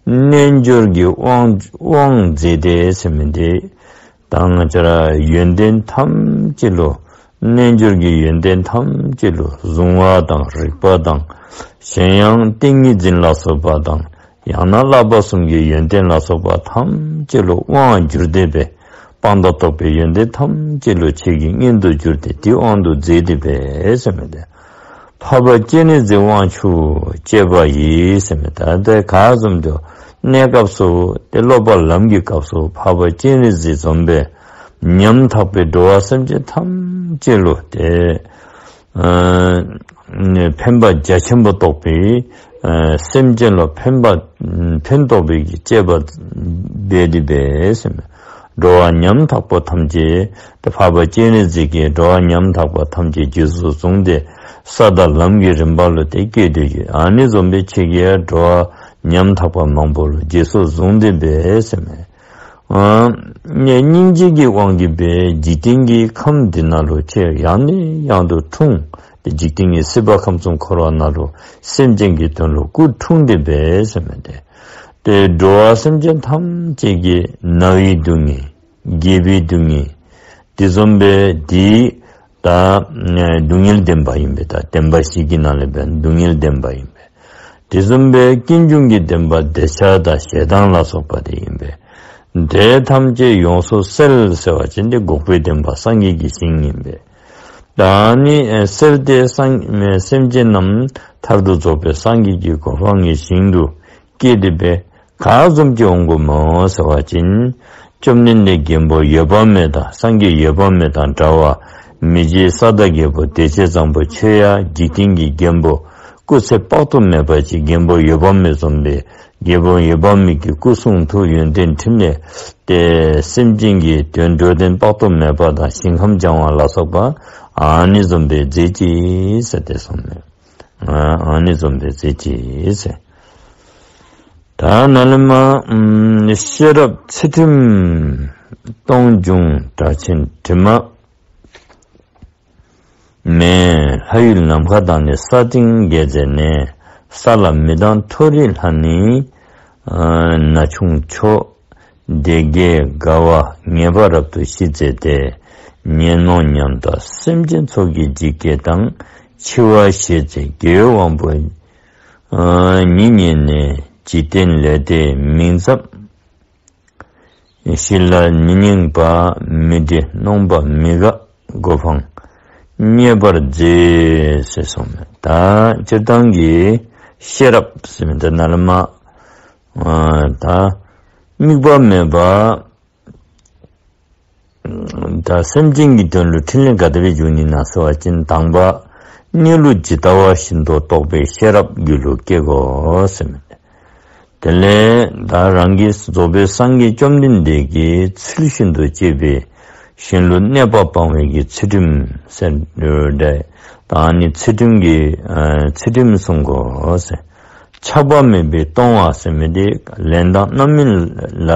རྣལ་འབྱོར་གྱི་དབང་དབང་མཛད་དེ་ཟེར་མི་དེ་ད་ང་བཅས་ར་ཡོན་ཏན་ཐམས་ཅད་ལུ་རྣལ་འབྱོར་གྱི་ཡོན་ཏན་ཐམས་ཅད་ལུ་གཟུང་བ་དང་རིག་པ་དང་གཞན་ཡང་ཏིང་ངེ་འཛིན་ལ་སོགས་པ་དང་ཡང་ན་བསླབ་པ་གསུམ་གྱི་ཡོན་ཏན་ལ་སོགས་པ་ཐམས་ཅད་ལུ་དབང་བསྒྱུར་ཏེ་སྦེ་སྤངས་དང་རྟོགས་པའི་ཡོན་ཏན་ཐམས་ཅད་ལུ་ཁྱེད་ཀྱི་མངོན་དུ་གྱུར་ཏེ་དེའི་དབང་དུ་མཛད་དེ་སྦེ་ཟེར་མི་དེ། འཕགས་པ་སྤྱན་རས་གཟིགས་དབང་ཕྱུག་བྱེད་པ་ཡིས་ཟེར་མི་ད་ལྟ་ག་བཟུམ་དུ་གནས་སྐབས་སུ་ཏེ་སློབ་པ་ལམ་གྱི་སྐབས་སུ་འཕགས་པ་སྤྱན་རས་གཟིགས་བཟུམ་སྦེ་ཉམ་ཐག་པའི་འགྲོ་བ་སེམས་ཅན་ཐམས་ཅད་ལུ་ཏེ་ཨ་ཕན་པ་རྒྱ་ཆེན་པོ་རྟོགས་པའི་ཨ་སེམས་ཅན་ལུ་ཕན་པ་ཕན་ཐོགས་པའི་གི་སྤྱད་པ་འབད་དེ་སྦེ་ཟེར་མི་འགྲོ་བ་ཉམ་ཐག་པ་ཐམས་ཅད་ཏེ་འཕགས་པ་སྤྱན་རས་གཟིགས་ཀྱིས་འགྲོ་བ་ཉམ་ཐག་པ་ཐམས་ཅད་རྗེས་སུ་བཟུང་སྟེ་ས་དང་ལམ་གྱི་རིམ་པ་ལུ་ཏེ་བཀོད་དེ་ཡོད། ཨ་ནི་བཟུམ་སྦེ་ཁྱེད་ཀྱིས་འགྲོ་བ་ཉམ་ཐག་པ་མང་པོ་ལུ་རྗེས་སུ་བཟུང་སྟེ་སྦེ་ཟེར་མི་ཨ་ནི་སྙིང་རྗེ་གི་དབང་གིས་སྦེ་འཇིག་རྟེན་གྱི་ཁམས་འདི་ནང་ལུ་ཁྱེད་ཡང་ནས་ཡང་དུ་འཁྲུངས་ཏེ་འཇིག་རྟེན་གྱི་སྲིད་པ་ཁམས་གསུམ་འཁོར་བ་ནང་ལུ་སེམས་ཅན་གྱི་དོན་ལུ་སྐུ་འཁྲུངས་ཏེ་སྦེ་ཟེར་མི་དེ། ཏེ་འགྲོ་བ་སེམས་ཅན་ཐམས་ཅད་ཀྱི་ན་བའི་སྡུག་བསྔལ་རྒས་པའི་སྡུག་བསྔལ་དེ་བཟུམ་སྦེ་དེ་ད་སྡུག་བསྔལ་བདེན་པ་ཨིན་པས། ད་བདེན་པ་བཞི་གི་ནང་ལས་སྦེ་སྡུག་བསྔལ་བདེན་པ་ཨིན་པས། དེ་བཟུམ་སྦེ་ཀུན་འབྱུང་གི་བདེན་པ་འདོད་ཆགས་དང་ཞེ་སྡང་ལ་སོགས་པ་དེ་ཨིན་པས། དེ་ཐམས་ཅད་ཡོངས་སུ་བསལ་ཟེར་བ་ཅིན་དེ་འགོག་པའི་བདེན་པ་སངས་རྒྱས་ཀྱི་ཞིང་ཨིན་པས། ད་ནི་བསལ་ཏེ་སངས་སེམས་ཅན་རྣམས་མཐར་ཐུག་རྫོགས་པའི་སངས་རྒྱས་ཀྱི་གོ་འཕང་གི་ཞིང་དུ་སྐྱེས་ཏེ་སྦེ་ ག་བཟུམ་ཅིག་འོང་དགོཔ་སྨོ་ཟེར་བ་ཅིན། བཅོམ་ལྡན་འདས་མགོན་པོ་འོད་དཔག་མེད་དང་སངས་རྒྱས་འོད་དཔག་མེད་དང་འདྲ་བ། མི་མཇེད་ས་བདག་རྒྱལ་པོ་བདེ་ཆེན་བཟང་པོ་ཁྱོད་ཡང་འཇིག་རྟེན་གྱི་མགོན་པོ་སྐུ་ཚེ་དཔག་ཏུ་མེད་པ་ཅིག་མགོན་པོ་འོད་དཔག་མེད་བཟུམ་སྦེ་རྒྱལ་པོ་འོད་དཔག་མེད་ཀྱི་སྐུ་གསུང་ཐུགས་ཡོན་ཏན་ཕྲིན་ལས་ཏེ་སེམས་ཅན་གྱི་དོན་འགྲོ་དོན་དཔག་ཏུ་མེད་པ་དང་ཞིང་ཁམས་སྦྱང་བ་ལ་སོགས་པ་ཨ་ནི་བཟུམ་སྦེ་མཛད་ཅི་ཟེར་ཏེ་གསུངས་མས། ཨ་ཨ་ནི་བཟུམ་སྦེ་མཛད་ཅི་ཟེར། ད་ན་ལས་མར་ཨམ་ཤེས་རབ་ཚུལ་ཁྲིམས་སྟོང་འབྱུང་སྒྲ་ཆེན་དྲི་མ་མེད། ལྷ་ཡུལ་ནམ་མཁའ་དང་ནི་ས་སྟེང་རྒྱས་མཛད་ནས། ས་བླ་མི་ལྡང་མཐོ་རིས་ལྷ་ནི་ཨ་ན་ཆུང་མཆོག་སྡེ་བརྒྱད་དགའ་བ་ངེས་པ་རབ་ཏུ་ཞི་མཛད་དེ། ཉོན་མོངས་ཉམ་ཐག་སེམས་ཅན་ཚོགས་ཀྱིས་འཇིགས་སྐད་དང་། འཆི་བ་ཞེས་བྱའི་དགེ་བའི་དབང་པོ་ཨ་ཉིད་མཉེས་ནས། འཇིག་རྟེན་ལས་འདས་མིང་ཙམ་ཞིག་ལ་མི་སྙིང་པ། མི་བདེ་གནོང་བ་མི་དགའ་གོ་འཕང་བརྙེས་པར་མཛད་ཟེར་གསུངས་མས། ད་སྤྱིར་བཏང་གི་ཤེས་རབ་ཟེར་མི་འདི་ན་ལས་མར་ཨ་ད་དམིགས་པ་མེད་པ་ད་སེམས་ཅན་གྱི་དོན་ལུ་ཕྲིན་ལས་ག་དེ་སྦེ་འབྱུང་ནི་ན་ཟེར་བ་ཅིན་དང་པ་གནས་ལུགས་ཇི་ལྟ་བ་བཞིན་དུ་རྟོགས་པའི་ཤེས་རབ་རྒྱུད་ལུ་སྐྱེ་དགོ་ཟེར་མས། དེ་ལས་ད་རང་གིས་རྫོགས་པའི་སངས་རྒྱས་བཅོམ་ལྡན་འདས་ཀྱི་ཚུལ་བཞིན་དུ་སྤྱད་པའི་གཞན་ལུ་གནོད་པ་སྤང་བའི་གི་ཚུལ་ཁྲིམས་ཟེར་ད་ཨ་ནི་ཚུལ་ཁྲིམས་ཀྱི་ཨ་ཚུལ་ཁྲིམས་བསྲུང་དགོ་ཟེར། ཆགས་པ་མེད་པའི་གཏོང་བ་ཟེར་མི་འདི་ལེན་དང་རྣམ་སྨིན་ལ་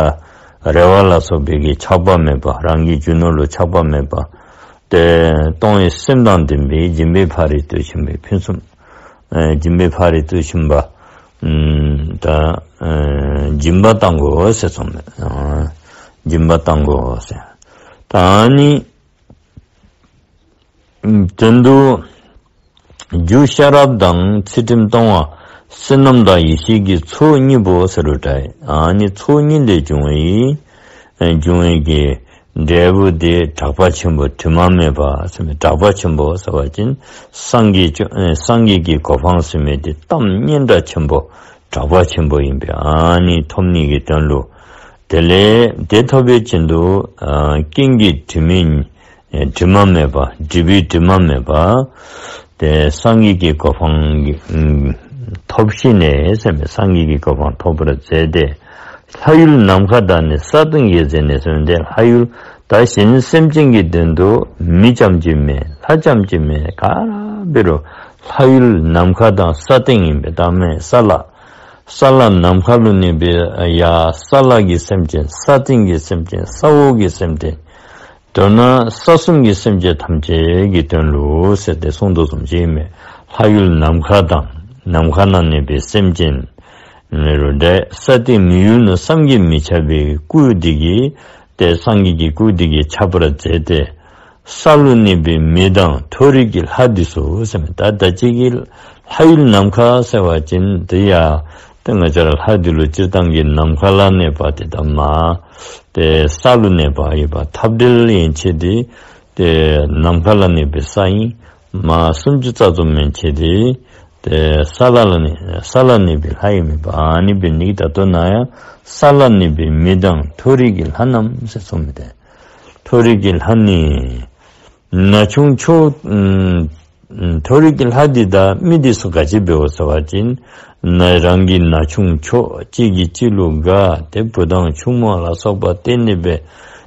རེ་བ་ལ་སོགས་པའི་གི་ཆགས་པ་མེད་པ། རང་གི་རྒྱུ་ནོར་ལུ་ཆགས་པ་མེད་པ། ཏེ་གཏོང་བའི་སེམས་དང་ལྡན་པའི་སྦྱིན་པའི་ཕ་རོལ་ཏུ་ཕྱིན་པའི་ཕུན་སུམ་ཨེ་སྦྱིན་པའི་ཕ་རོལ་ཏུ་ཕྱིན་པ་ཨམ་ད་ཨེ་སྦྱིན་པ་བཏང་དགོ་ཟེར་གསུངས་མས། ཨ་སྦྱིན་པ་བཏང་དགོ་ཟེར། ད་ཨ་ནི་དོན་དུ་རྒྱུ་ཤེས་རབ་དང་ཚུལ་ཁྲིམས་གཏོང་བ་བསོད་ནམས་དང་ཡེ་ཤེས་ཀྱི་ཚོགས་གཉིས་པོ་ཟེར་རུང་འདྲ། ཨ་ནི་ཚོགས་གཉིས་ལས་བྱུང་བའི་ཨ་འབྱུང་བའི་གི་འབྲས་བུ་དེ་གྲགས་པ་ཆེན་པོ་དྲི་མ་མེད་པ་ཟེར་མི། གྲགས་པ་ཆེན་པོ་ཟེར་བ་ཅིན་སངས་རྒྱས་ཀྱི་ཨ་སངས་རྒྱས་ཀྱི་གོ་འཕང་ཟེར་མི་དེ་གཏམ་སྙན་གྲགས་ཆེན་པོ་གྲགས་པ་ཆེན་པོ་ཨིན་པས། ཨ་ནི་ཐོབ་ནི་གི་དོན་ལུ། དེ་ལས་དེ་ཐོབ་པའི་ཕྱིར་དུ་ཨ་རྐྱེན་གྱི་དྲི་མ་ཨེ་དྲི་མ་མེད་པ། སྒྲིབ་པའི་དྲི་མ་མེད་པ། ཏེ་སངས་རྒྱས་ཀྱི་གོ་འཕང་གི་ཨམ་ཐོབ་ཞིནམ་ལས་ཟེར་མི་སངས་རྒྱས་ཀྱི་གོ་འཕང་ཐོབ་པར་མཛད་དེ། ལྷ་ཡུལ་ནམ་མཁའ་དང་ནི་ས་སྟེང་རྒྱས་མཛད་ནས་ཟེར་མི་འདི་ལྷ་ཡུལ་ད་གཞན་སེམས་ཅན་གྱི་དོན་དུ་མི་ཙམ་ཅིག་མེན། ལྷ་ཙམ་ཅིག་མེན། ག་ར་འབད་རུང་ལྷ་ཡུལ་ནམ་མཁའ་དང་ས་སྟེང་ཨིན་པས། ད་མེན་ས་བླ། ས་བླ་ནམ་མཁའ་ལུ་གནས་པའི་ཡ་ས་བླ་གི་སེམས་ཅན། ས་སྟེང་གི་སེམས་ཅན། ས་འོག་གི་སེམས་ཅན། མདོར་ན་ས་གསུམ་གྱི་སེམས་ཅན་ཐམས་ཅད་ཀྱི་དོན་ལུ་ཟེར་ཏེ་གསུངས་དོ་བཟུམ་ཅིག་ཨིན་མས། ལྷ་ཡུལ་ནམ་མཁའ་དང་ནམ་མཁའ་ན་གནས་པའི་སེམས་ཅན་ཨིན་རུང་འདྲ། ས་སྟེང་མི་ཡུལ་ནི་བསམ་གྱིས་མི་ཁྱབ་པའི་སྐུ་འདི་གིས་ཏེ་སངས་རྒྱས་ཀྱི་སྐུ་འདི་གིས་ཁྱབ་པར་མཛད་དེ། ས་ལུ་གནས་པའི་མི་དང་མཐོ་རིས་ཀྱི་ལྷ་འདི་ཚུ་ཟེར་མི། ད་ད་ཅི་གི་ལྷ་ཡུལ་ནམ་མཁའ་ཟེར་བ་ཅིན་དེ་ཡང་ཏེ་ང་བཅས་ར་ལྷ་འདི་ལུ་སྤྱིར་བཏང་གི་ནམ་མཁའ་ལ་གནས་པ་དེ་དང་མར་ཏེ་ས་ལུ་གནས་པ་ཡོད་པ། འཐབ་བྲལ་ཡན་ཆད་དེ་ཏེ་ནམ་མཁའ་ལ་གནས་པའི་ས་ཨིན། མར་སུམ་ཅུ་རྩ་གསུམ་ཡན་ཆད་དེ་ཏེ་ས་བླ་ལ་གནས་ས་བླ་གནས་པའི་ལྷ་ཨིན་མས་པ། ཨ་ནི་འབད་ནི་གིས་ད་ལྟོ་ནཱ་ཡང་ས་བླ་གནས་པའི་མི་དང་མཐོ་རིས་ཀྱི་ལྷ་རྣམས་ཟེར་གསུངས་མི་དེ། མཐོ་རིས་ཀྱི་ལྷ་ནི་ན་ཆུང་མཆོག། ཨམ་མཐོ་རིས་ཀྱི་ལྷ་འདི་དང་མི་འདི་ཚུ་ག་ཅི་འབདཝ་ཟེར་བ་ཅིན་ན་རང་གི་ན་ཆུང་མཆོག། གཅིག་གིས་གཅིག་ལུ་དགའ། ཏེ་བུ་དང་ཆུང་མ་ལ་སོགས་པ་བརྟེན་ནི་སྦེ་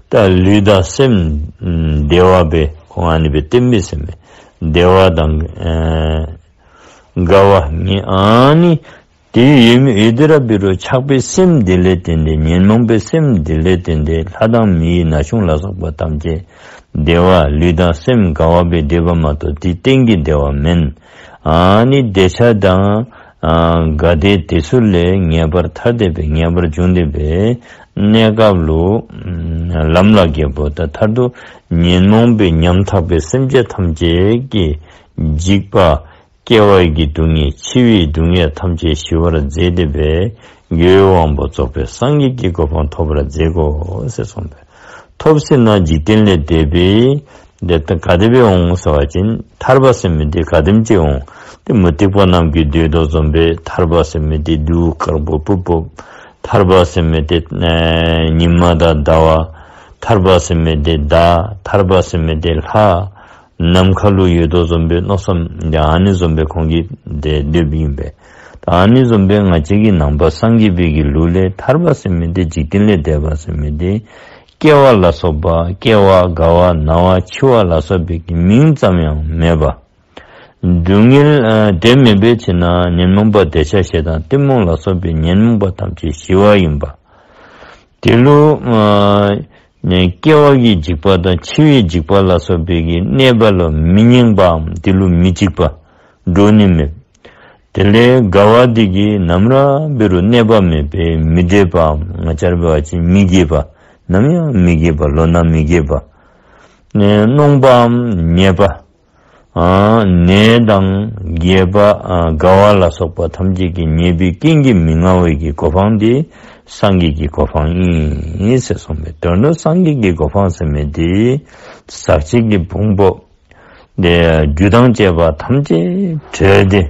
ད་ལུས་དང་སེམས་ཨམ་བདེ་བ་སྦེ་ཁོང་ཨ་ནི་སྦེ་བརྟེན་པས་ཟེར་མས། བདེ་བ་དང་ཨེ་དགའ་བ་ངེས་ཨ་ནི་དེ་ཡོད་མི་ཡོད་དེ་ར་འབད་རུང་ཆགས་པའི་སེམས་འདི་ལས་བརྟེན་ཏེ་ཉོན་མོངས་པའི་སེམས་འདི་ལས་བརྟེན་ཏེ་ལྷ་དང་མིའི་ན་ཆུང་ལ་སོགས་པ་ཐམས་ཅད་བདེ་བ་ལུས་དང་སེམས་དགའ་བ་སྦེ་སྡོདཔ་མ་གཏོགས་དེ་གཏན་གྱི་བདེ་བ་མེན། ཨ་ནི་འདོད་ཆགས་དང་ཨ་དགའ་བདེ་དེ་ཚུ་ལས་ངེས་པར་ཐར་ཏེ་སྦེ་ངེས་པར་འབྱུང་སྟེ་སྦེ་གནས་སྐབས་ལུ་ལམ་ལ་རྒྱལ་པོ་དང་མཐར་ཐུག་ཉོན་མོངས་པའི་ཉམ་ཐག་པའི་སེམས་ཅན་ཐམས་ཅད་ཀྱི་འཇིགས་པ་སྐྱེ་བའི་གི་སྡུག་བསྔལ་འཆི་བའི་སྡུག་བསྔལ་ཐམས་ཅད་ཞི་བར་མཛད་དེ་སྦེ་དགེ་བའི་དབང་པོ་རྫོགས་པའི་སངས་རྒྱས་ཀྱི་གོ་འཕང་ཐོབ་པར་མཛད་དགོ་ཟེར་གསུངས་པས། ཐོབ་ཟིན་ན་འཇིག་རྟེན་ལས་འདས་པའི་དེ་ལྟར་ག་དེ་སྦེ་འོང་ཟེར་བ་ཅིན་ཐར་པ་ཟེར་མི་དེ་ག་དེམ་ཅིག་འོང་། ཏེ་མུ་སྟེགས་པ་རྣམས་ཀྱིས་འདོད་དོ་བཟུམ་སྦེ་ཐར་པ་ཟེར་མི་དེ་གདུགས་དཀར་པོ་སྤུབ་སྤུབ། ཐར་པ་ཟེར་མི་དེ་ཨེ་ཉིམ་དང་ཟླ་བ། ཐར་པ་ཟེར་མི་དེ་ཟླ། ཐར་པ་ཟེར་མི་དེ་ལྷ། ནམ་མཁའ་ལུ་ཡོད་དོ་བཟུམ་སྦེ་མནོ་བསམ་དེ་ཨ་ནི་བཟུམ་སྦེ་ཁོང་གིས་དེ་འདོདཔ་ཨིན་པས། ད་ཨ་ནི་བཟུམ་སྦེ་ང་བཅས་ཀྱི་ནང་པ་སངས་རྒྱས་པའི་གི་ལུགས་ལས་ཐར་པ་ཟེར་མི་དེ་འཇིག་རྟེན་ལས་འདས་པ་ཟེར་མི་དེ་སྐྱེ་བ་ལ་སོགས་པ་སྐྱེ་བ་རྒ་བ་ན་བ་འཆི་བ་ལ་སོགས་པའི་གི་མིང་ཙམ་ཡང་མེད་པ། སྡུག་བསྔལ་ཨ་དེ་མེད་པའི་ཕྱིར་ན་ཉོན་མོངས་པ་འདོད་ཆགས་ཞེ་སྡང་གཏི་མུག་ལ་སོགས་པའི་ཉོན་མོངས་པ་ཐམས་ཅད་ཞི་བ་ཡིན་པ། དེ་ལུ་ཨ་ནི་སྐྱེ་བ་གི་འཇིགས་པ་དང་འཆི་བའི་འཇིགས་པ་ལ་སོགས་པའི་གི་གནོད་པ་ལུ་མི་སྙིང་པའམ་དེ་ལུ་མི་འཇིགས་པ། འགྲོ་ནི་མེད། དེ་ལས་རྒ་བ་འདི་གིས་ནམ་ར་འབད་རུང་གནོད་པ་མེད་པའི་མི་འབྲལ་བའམ་ང་བཅས་ར་འབད་བ་ཅིན་མི་རྒས་པ། ནམ་ཡང་མི་རྒས་པ། ལོ་ན་མི་རྒས་པ། ནད་གནོང་བའམ་ཉེས་པ། ཨ་ནད་དང་རྒས་པ་ཨ་རྒ་བ་ལ་སོགས་པ་ཐམས་ཅད་ཀྱིས་ཉེས་པའི་རྐྱེན་གྱིས་མི་མངའ་བའི་གི་གོ་འཕང་དེ་སངས་རྒྱས་ཀྱི་གོ་འཕང་ཨིན་ཟེར་གསུངས་པས། དོན་དུ་སངས་རྒྱས་ཀྱི་གོ་འཕང་ཟེར་མི་དེ་ཟག་བཅས་ཀྱི་ཕུང་པོ་དེ་རྒྱུ་དང་བཅས་པ་ཐམས་ཅད་བྲལ་ཏེ་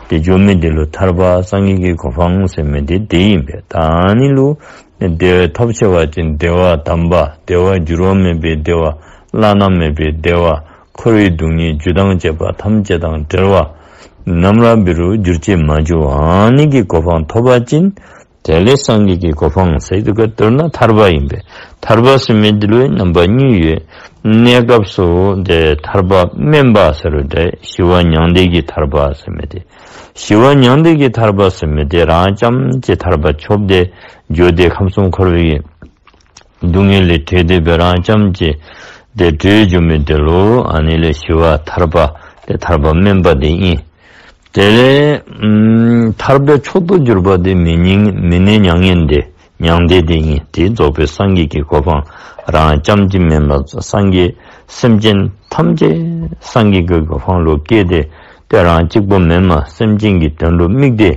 དེ་འགྱོ་མི་དེ་ལུ་ཐར་པ་སངས་རྒྱས་ཀྱི་གོ་འཕང་ཟེར་མི་དེ་དེ་ཨིན་པས། ད་ཨ་ནི་ལུ་བདེ་བ་ཐོབ་ཆེ་བ་ཅིན་བདེ་བ་དམ་པ། བདེ་བ་འགྱུར་བ་མེད་པའི་བདེ་བ། བླ་ན་མེད་པའི་བདེ་བ། འཁོར་བའི་སྡུག་བསྔལ་རྒྱུ་དང་བཅས་པ་ཐམས་ཅད་དང་བྲལ་བ། ནམ་ར་འབད་རུང་འགྱུར་བཅོས་མ་འགྱུར་བ་ཨ་ནི་གི་གོ་འཕང་ཐོབ་པ་ཅིན་དེ་ལས་སངས་རྒྱས་ཀྱི་གོ་འཕང་ཟེར་དུས་ག་དོན་ན་ཐར་པ་ཨིན་པས། ཐར་པ་ཟེར་མི་འདི་ལུ་རྣམ་པ་གཉིས་ཡོད། གནས་སྐབས་སུ་དེ་ཐར་པ་དམན་པ་ཟེར་རུང་འདྲ། ཞི་བ་མྱང་འདས་ཀྱི་ཐར་པ་ཟེར་མི་དེ། ཞི་བ་མྱང་འདས་ཀྱི་ཐར་པ་ཟེར་མི་དེ་རང་རྐྱངམ་གཅིག་ཐར་པ་ཐོབ་སྟེ་འགྱོ་སྟེ་ཁམས་གསུམ་འཁོར་བའི་སྡུག་བསྔལ་ལས་གྲོལ་ཏེ་སྦེ་རང་རྐྱངམ་གཅིག་དེ་གྲོལ་འགྱོ་མི་དེ་ལུ་ཨ་ནི་ལས་ཞི་བ་ཐར་པ་དེ་ཐར་པ་དམན་པ་དེ་ཨིན། དེ་ལས་ཨམ་ཐར་པའི་མཆོག་ཏུ་གྱུར་པ་དེ་མི་ནད་མི་ནད་མྱ་ངན་འདས་མྱང་འདས་དེ་ཨིན། དེ་རྫོགས་པའི་སངས་རྒྱས་ཀྱི་གོ་འཕང་རང་རྐྱངམ་གཅིག་མེན་པར་སངས་རྒྱས་སེམས་ཅན་ཐམས་ཅད་སངས་རྒྱས་ཀྱི་གོ་འཕང་ལུ་སྐྱེས་ཏེ་དེ་རང་གཅིག་པོ་མེན་པར་སེམས་ཅན་གྱི་དོན་ལུ་དམིགས་ཏེ་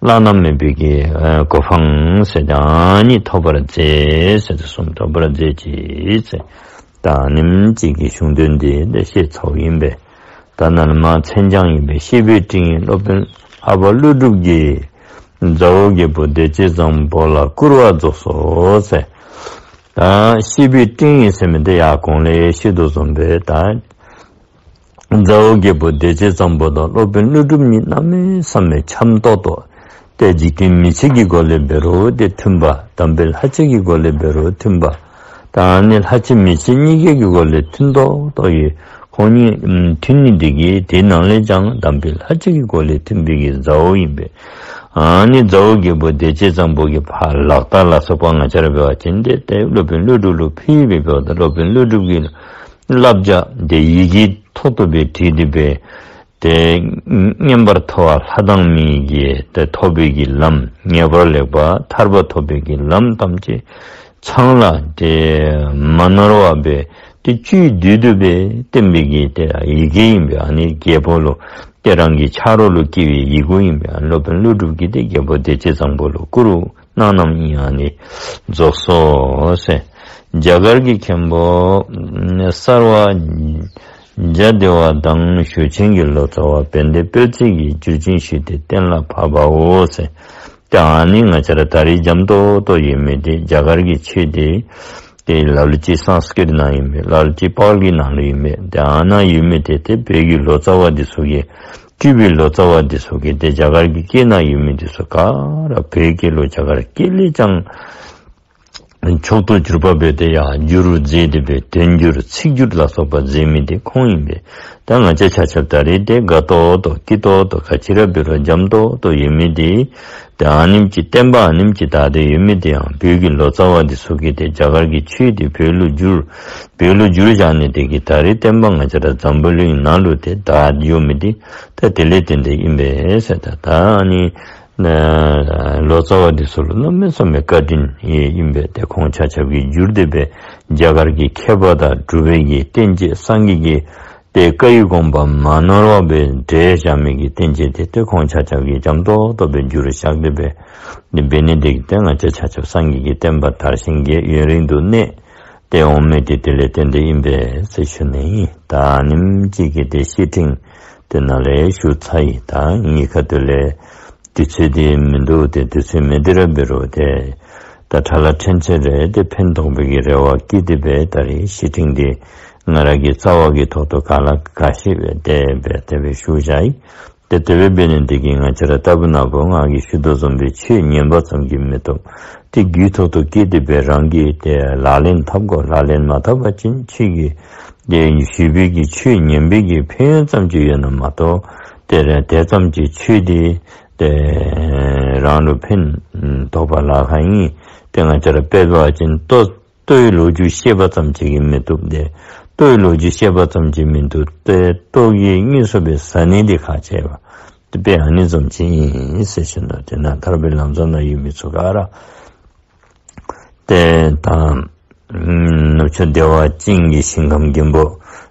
བླ་ན་མེད་པའི་གི་ཨ་གོ་འཕང་ཟེར་ཏེ་ཨ་ནི་ཐོབ་པར་མཛད་ཟེར་ཏེ་གསུངས། ཐོབ་པར་མཛད་ཅིག་ཟེར། ད་ཨ་ནེམ་ཅིག་གི་གཞུང་དོན་འདི་དེ་བཤད་ཚརཝ་ཨིན་པས། ད་ནཱ་ལས་མར་མཚན་བྱང་ཨིན་པས། བཤེས་པའི་སྤྲིངས་ཡིག་སློབ་དཔོན་ཨ་པ་ཀླུ་སྒྲུབ་ཀྱིས་མཛའ་བོ་རྒྱལ་པོ་བདེ་སྤྱོད་བཟང་པོ་ལ་བསྐུར་བ་རྫོགས་སོ་ཟེར། ད་བཤེས་པའི་སྤྲིངས་ཡིག་ཟེར་མི་དེ་ཡར་གོང་ལས་བཤད་དོ་བཟུམ་སྦེ་ད་མཛའ་བོ་རྒྱལ་པོ་བདེ་སྤྱོད་བཟང་པོ་དང་སློབ་དཔོན་ཀླུ་སྒྲུབ་གཉིས་གནམ་མེད་ས་མེད་འཆམ་ཏོག་ཏོ། ཏེ་འཇིག་རྟེན་མི་ཆོས་ཀྱི་སྒོ་ལས་འབད་རུང་ཏེ་མཐུན་པ། དམ་པའི་ལྷ་ཆོས་ཀྱི་སྒོ་ལས་འབད་རུང་མཐུན་པ། ད་ཨ་ནི་ལྷ་ཆོས་མི་ཆོས་གཉིས་ཀའི་གི་སྒོ་ལས་མཐུན་ཏོག་ཏོ་ཡོད། ཁོང་གཉིས་ཨམ་མཐུན་ནི་དེ་གིས་དེ་ནང་ལས་ཀྱང་དམ་པའི་ལྷ་ཆོས་ཀྱི་སྒོ་ལས་མཐུན་པའི་གི་མཛའ་བོ་ཨིན་པས། ཨ་ནི་མཛའ་བོ་རྒྱལ་པོ་བདེ་སྤྱོད་བཟང་པོ་གིས་ཕར་ལག་རྟགས་ལ་སོགས་པ་ང་བཅས་ར་འབད་བ་ཅིན་ཏེ་ཏེ་སློབ་དཔོན་ཀླུ་སྒྲུབ་ལུ་ཕུལ་བའི་སྐབས་ད་སློབ་དཔོན་ཀླུ་སྒྲུབ་ཀྱིས་བསླབ་བྱ་དེ་ཡི་གེ་ཐོག་ཏུ་སྦེ་བྲིས་ཏེ་སྦེ་ཏེ་མངོན་པར་མཐོ་བ་ལྷ་དང་མིའི་གི་ཏེ་ཐོབ་པའི་གི་ལམ། ངེས་པར་ལེགས་པ་ཐར་པ་ཐོབ་པའི་གི་ལམ་ཐམས་ཅད་ཚང་ལ་ཏེ་མ་ནོར་བ་སྦེ་ཏེ་བཅུད་བསྡུས་ཏེ་སྦེ་བསྟན་པའི་གི་ཏེ་ཡི་གེ་ཨིན་པས། ཨ་ནི་རྒྱལ་པོ་ལུ་ཏེ་རང་གི་ཆ་རོགས་ལུ་བསྐུར་བའི་ཡི་གུ་ཨིན་པས། ཨ་ནི་སློབ་དཔོན་ཀླུ་སྒྲུབ་ཀྱིས་ཏེ་རྒྱལ་པོ་བདེ་སྤྱོད་བཟང་པོ་ལུ་བསྐུར་གནང་གནངམ་ཨིན། ཨ་ནི་རྫོགས་སོ་ཟེར། རྒྱ་གར་གྱི་མཁན་པོ་གསར་བ་རྒྱ་བདེ་བ་དང་ཞུ་ཆེན་གྱི་ལོ་ཙཱ་བ་བན་དེ་དཔལ་བརྩེགས་ཀྱིས་བསྒྱུར་བཅོས་ཞུས་ཏེ་གཏན་ལ་ཕབ་པའོ་ཟེར། ཏེ་ཨ་ནི་ང་བཅས་ར་ད་རེས་འཇམ་ཏོག་ཏོ་ཡོད་མི་དེ་རྒྱ་གར་གྱི་ཆོས་དེ་ཏེ་ལ་ལུ་ཅིག་སཾསྐྲྀཏ་ནང་ཨིན་མས། ལ་ལུ་ཅིག་པཱ་ལི་ནང་ལུ་ཨིན་མས། ཏེ་ཨ་ནཱ་ཡོད་མི་དེ་ཏེ་བོད་ཀྱི་ལོ་ཙཱ་བ་འདི་ཚུ་གིས་སྤྲུལ་པའི་ལོ་ཙཱ་བ་འདི་ཚུ་གིས་ཏེ་རྒྱ་གར་གྱི་སྐད་ནང་ཡོད་མི་འདི་ཚུ་ག་ར་བོད་སྐད་ལུ་རྒྱ་གར་སྐད་ལས་ཀྱང་མཆོག་ཏུ་གྱུར་པ་སྦེ་ཏེ་ཡར་བསྒྱུར་མཛད་དེ་སྦེ་དོན་བསྒྱུར་ཚིག་བསྒྱུར་ལ་སོགས་པ་མཛད་མི་དེ་ཁོང་ཨིན་པས། ད་ང་བཅས་ཆ་ཁྱབ་ད་རེས་ཏེ་དགའ་ཏོག་ཏོ་སྐྱིད་ཏོག་ཏོ་ག་ཅི་ར་འབད་རུང་འཇམ་ཏོག་ཏོ་ཡོད་མི་དེ་ཏེ་ཨ་ནེམ་ཅིག་བསྟན་པ་ཨ་ནེམ་ཅིག་དར་ཏེ་ཡོད་མི་དེ་ཡང་བོད་ཀྱི་ལོ་ཙཱ་བ་འདི་ཚུ་གིས་ཏེ་རྒྱ་གར་གྱི་ཆོས་དེ་བོད་ལུ་བསྒྱུར་བོད་ལུ་བསྒྱུར་བཞག་ནི་དེ་གིས་ད་རེས་བསྟན་པ་ང་བཅས་ར་འཛམ་བུ་གླིང་ནང་ལུ་ཏེ་དར་ཡོད་མི་དེ་ད་དེ་ལས་བརྟེན་ཏེ་ཨིན་པས་ཟེར། ད་ད་ཨ་ནི་ལོ་ཙཱ་བ་འདི་ཚུ་ལུ་གནམ་མེད་ས་མེད་བཀའ་དྲིན་ཨིན་པས། ཏེ་ཁོང་ཆ་ཁྱབ་ཀྱིས་བསྒྱུར་ཏེ་སྦེ་རྒྱ་གར་གྱི་མཁས་པ་དང་གྲུབ་པའི་གི་བསྟན་བཅོས་སངས་རྒྱས་ཀྱི་ཏེ་བཀའ་ཡི་དགོངས་པ་མ་ནོར་བ་སྦེ་འགྲེལ་བཞག་མི་གི་བསྟན་བཅོས་དེ་ཏེ་ཁོང་ཆ་ཁྱབ་ཀྱིས་འཇམ་ཏོག་ཏོ་སྦེ་བསྒྱུར་བཞག་སྟེ་སྦེ་འདི་འབད་ནི་དེ་གིས་ཏེ་ང་བཅས་ཆ་ཁྱབ་སངས་རྒྱས་ཀྱི་བསྟན་པ་དར་ཞིང་རྒྱས་ཡུན་རིང་དུ་གནས་ཏེ་འོང་མི་དེ་དེ་ལས་བརྟེན་ཏེ་ཨིན་པས་ཟེར་ཞུ་ནི་ཨིན། ད་ཨ་ནེམ་ཅིག་གིས་ཏེ་བཤེས་སྤྲིངས་དེ་ནཱ་ལས་ཞུ་ཚར་ཡི། ད་གཉིས་ཁ་དེ་ལས་ དུས་ཚོད་འདི་མིན་འདུག། ཏེ་དུས་ཚོད་མེད་དེ་ར་འབད་རུང་ཏེ་ད་ཁྲ་ལ་ཕྲན་ཚེ་རེ་ཏེ་ཕན་ཐོགས་པའི་གི་རེ་བ་བསྐྱེད་དེ་སྦེ་ད་རིས་བཤེས་སྤྲིང་འདི་ང་ར་གི་རྩ་བ་གི་ཐོག་ཏུ་ག་ལ་ག་ཤེས་སྦེ་ཏེ་སྦེ་ཏེ་སྦེ་ཞུ་བཞག་ཡི། ཏེ་དེ་སྦེ་འབད་ནི་འདི་གིས་ང་བཅས་ར་ལྟ་བུ་ན་བུ་ང་གིས་ཞུ་དོ་བཟུམ་སྦེ་ཆོས་ཉན་པ་ཙམ་གྱིས་མི་ཐོབ། ཏེ་རྒྱུད་ཐོག་ཏུ་བསྐྱེད་དེ་སྦེ་རང་གིས་ཏེ་ལག་ལེན་འཐབ་དགོ། ལག་ལེན་མ་འཐབ་པ་ཅིན་ཁྱོད་ཀྱིས་ཏེ་ཞུས་པའི་གི་ཆོས་ཉན་པའི་གི་ཕན་ཡོན་ཙམ་ཅིག་ཡོད་ན་མ་གཏོགས་ཏེ་ར་དེ་ཙམ་གྱིས་ཆོས་འདི་ཏེ་རང་ལུ་ཕན་ཐོགས་པ་ལཱ་ཁག་ཨིན། ཏེ་ང་བཅས་ར་དཔེ་འབད་བ་ཅིན་ལྟོ་ལྟོའི་ལོ་རྒྱུས་བཤད་པ་ཙམ་ཅིག་གིས་མི་བཏུབ་སྟེ། ལྟོའི་ལོ་རྒྱུས་བཤད་པ་ཙམ་ཅིག་མིན་འདུག་སྟེ། ལྟོ་གིས་དངོས་སུ་སྦེ་ཟ་ནི་འདི་ཁག་ཆེ་བ། དཔེ་ཨ་ནི་བཟུམ་ཅིག་ཨིན་ཟེར་ཞུ་ནི། ཏེ་ནཱ་ཐར་པའི་ལམ་བཟང་ན་ཡོད་མི་ཚུ་ག་ར་ཏེ་ད་ནུབ་ཕྱོགས་བདེ་བ་ཅན་གྱི་ཞིང་ཁམས་མགོན་པོ་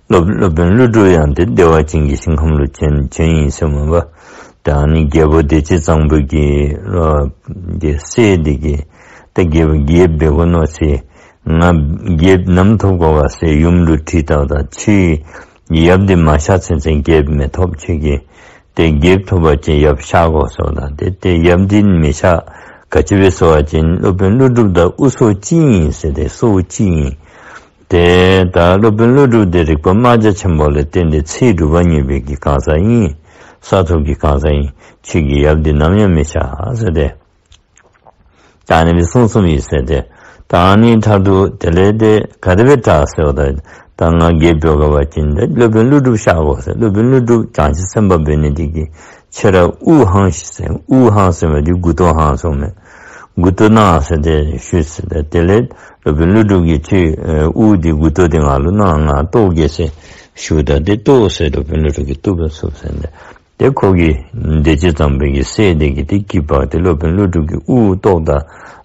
སློབ་སློབ་དཔོན་ཀླུ་སྒྲུབ་ཡང་ཏེ་བདེ་བ་ཅན་གྱི་ཞིང་ཁམས་ལུ་བྱོན་བྱོན་ཡི་ཟེར་མས་པ། ད་ཨ་ནི་རྒྱལ་པོ་བདེ་སྤྱོད་བཟང་པོ་གི་ལོ་གི་སྲས་འདི་གིས་ཏེ་རྒྱལ་པོ་རྒྱལཔོ་འབད་དགོ་མནོ་ཚེ་ང་རྒྱལཔོ་ནམ་ཐོབ་དགོ་ག་ཟེར་ཡུམ་ལུ་དྲིས་བཏབ་ད་ཁྱོད་ཡབ་འདི་མ་གཤགས་ཚུན་ཚོད་རྒྱལཔོ་མི་ཐོབ། ཁྱོད་ཀྱིས་ཏེ་རྒྱལཔོ་ཐོབ་པ་ཅིན་ཡབ་གཤགས་དགོ་ཟེརཝ་ད་ཏེ་ཏེ་ཡབ་འདི་མི་གཤགས། ག་ཅི་སྦེ་ཟེར་བ་ཅིན་སློབ་དཔོན་ཀླུ་སྒྲུབ་དང་དབུ་སོ་གཅིག་ཨིན་ཟེར། ཏེ་སོ་གཅིག་ཨིན། ཏེ་ད་སློབ་དཔོན་ཀླུ་སྒྲུབ་འདི་རིག་པ་རྨ་བྱ་ཆེན་པོ་ལས་བརྟེན་ཏེ་ཚེ་སྒྲུབ་པ་ཉེ་བའི་གི་གང་ཟག་ཨིན། ས་ཐོབ་ཀྱི་གང་ཟག་ཨིན། ཁྱོད་ཀྱི་ཡབ་འདི་ནམ་ཡང་མི་གཤགས་ཟེར་ཏེ། ད་ཨ་ནི་སྦེ་གསུངས་གསུངསམ་ཨིན་ཟེར་ཏེ། ད་ཨ་ནི་མཐར་ཐུག་དེ་ལས་ཏེ་ག་དེ་སྦེ་དྲག་ཟེརཝ་ད་ད་ང་རྒྱལཔོ་འབད་དགོ་པ་ཅིན་ཏེ་སློབ་དཔོན་ཀླུ་སྒྲུབ་གཤགས་དགོ་ཟེར། སློབ་དཔོན་ཀླུ་སྒྲུབ་བྱང་ཆུབ་སེམས་དཔའ་འབད་ནི་འདི་གིས་ཁྱོད་ར་དབུ་འཕང་ཞིག་ཟེར། དབུ་འཕང་ཟེར་མི་འདི་མགུ་ཏོ་འཕང་གསུངམ་མས། མགུ་ཏོ་གནང་ཟེར་ཏེ་ཞུ་ཟེར་ཏེ། དེ་ལས་སློབ་དཔོན་ཀླུ་སྒྲུབ་ཀྱིས་ཁྱོད་ཨེ་དབུ་འདི་མགུ་ཏོ་འདི་ང་ལུ་གནང་། ང་བཏོག་གེ་ཟེར་ཞུཝ་ད་ཏེ་བཏོག་ཟེར་སློབ་དཔོན་ཀླུ་སྒྲུབ་ཀྱིས་བཏོག་པས་ཚུགས་ཟེར་ཏེ། ཏེ་ཁོ་གིས་བདེ་སྤྱོད་བཟང་པོ་གི་སྲས་འདི་གིས་ཏེ་གྱི་འབག་སྟེ་སློབ་དཔོན་ཀླུ་སྒྲུབ་ཀྱི་དབུ་བཏོག་ད་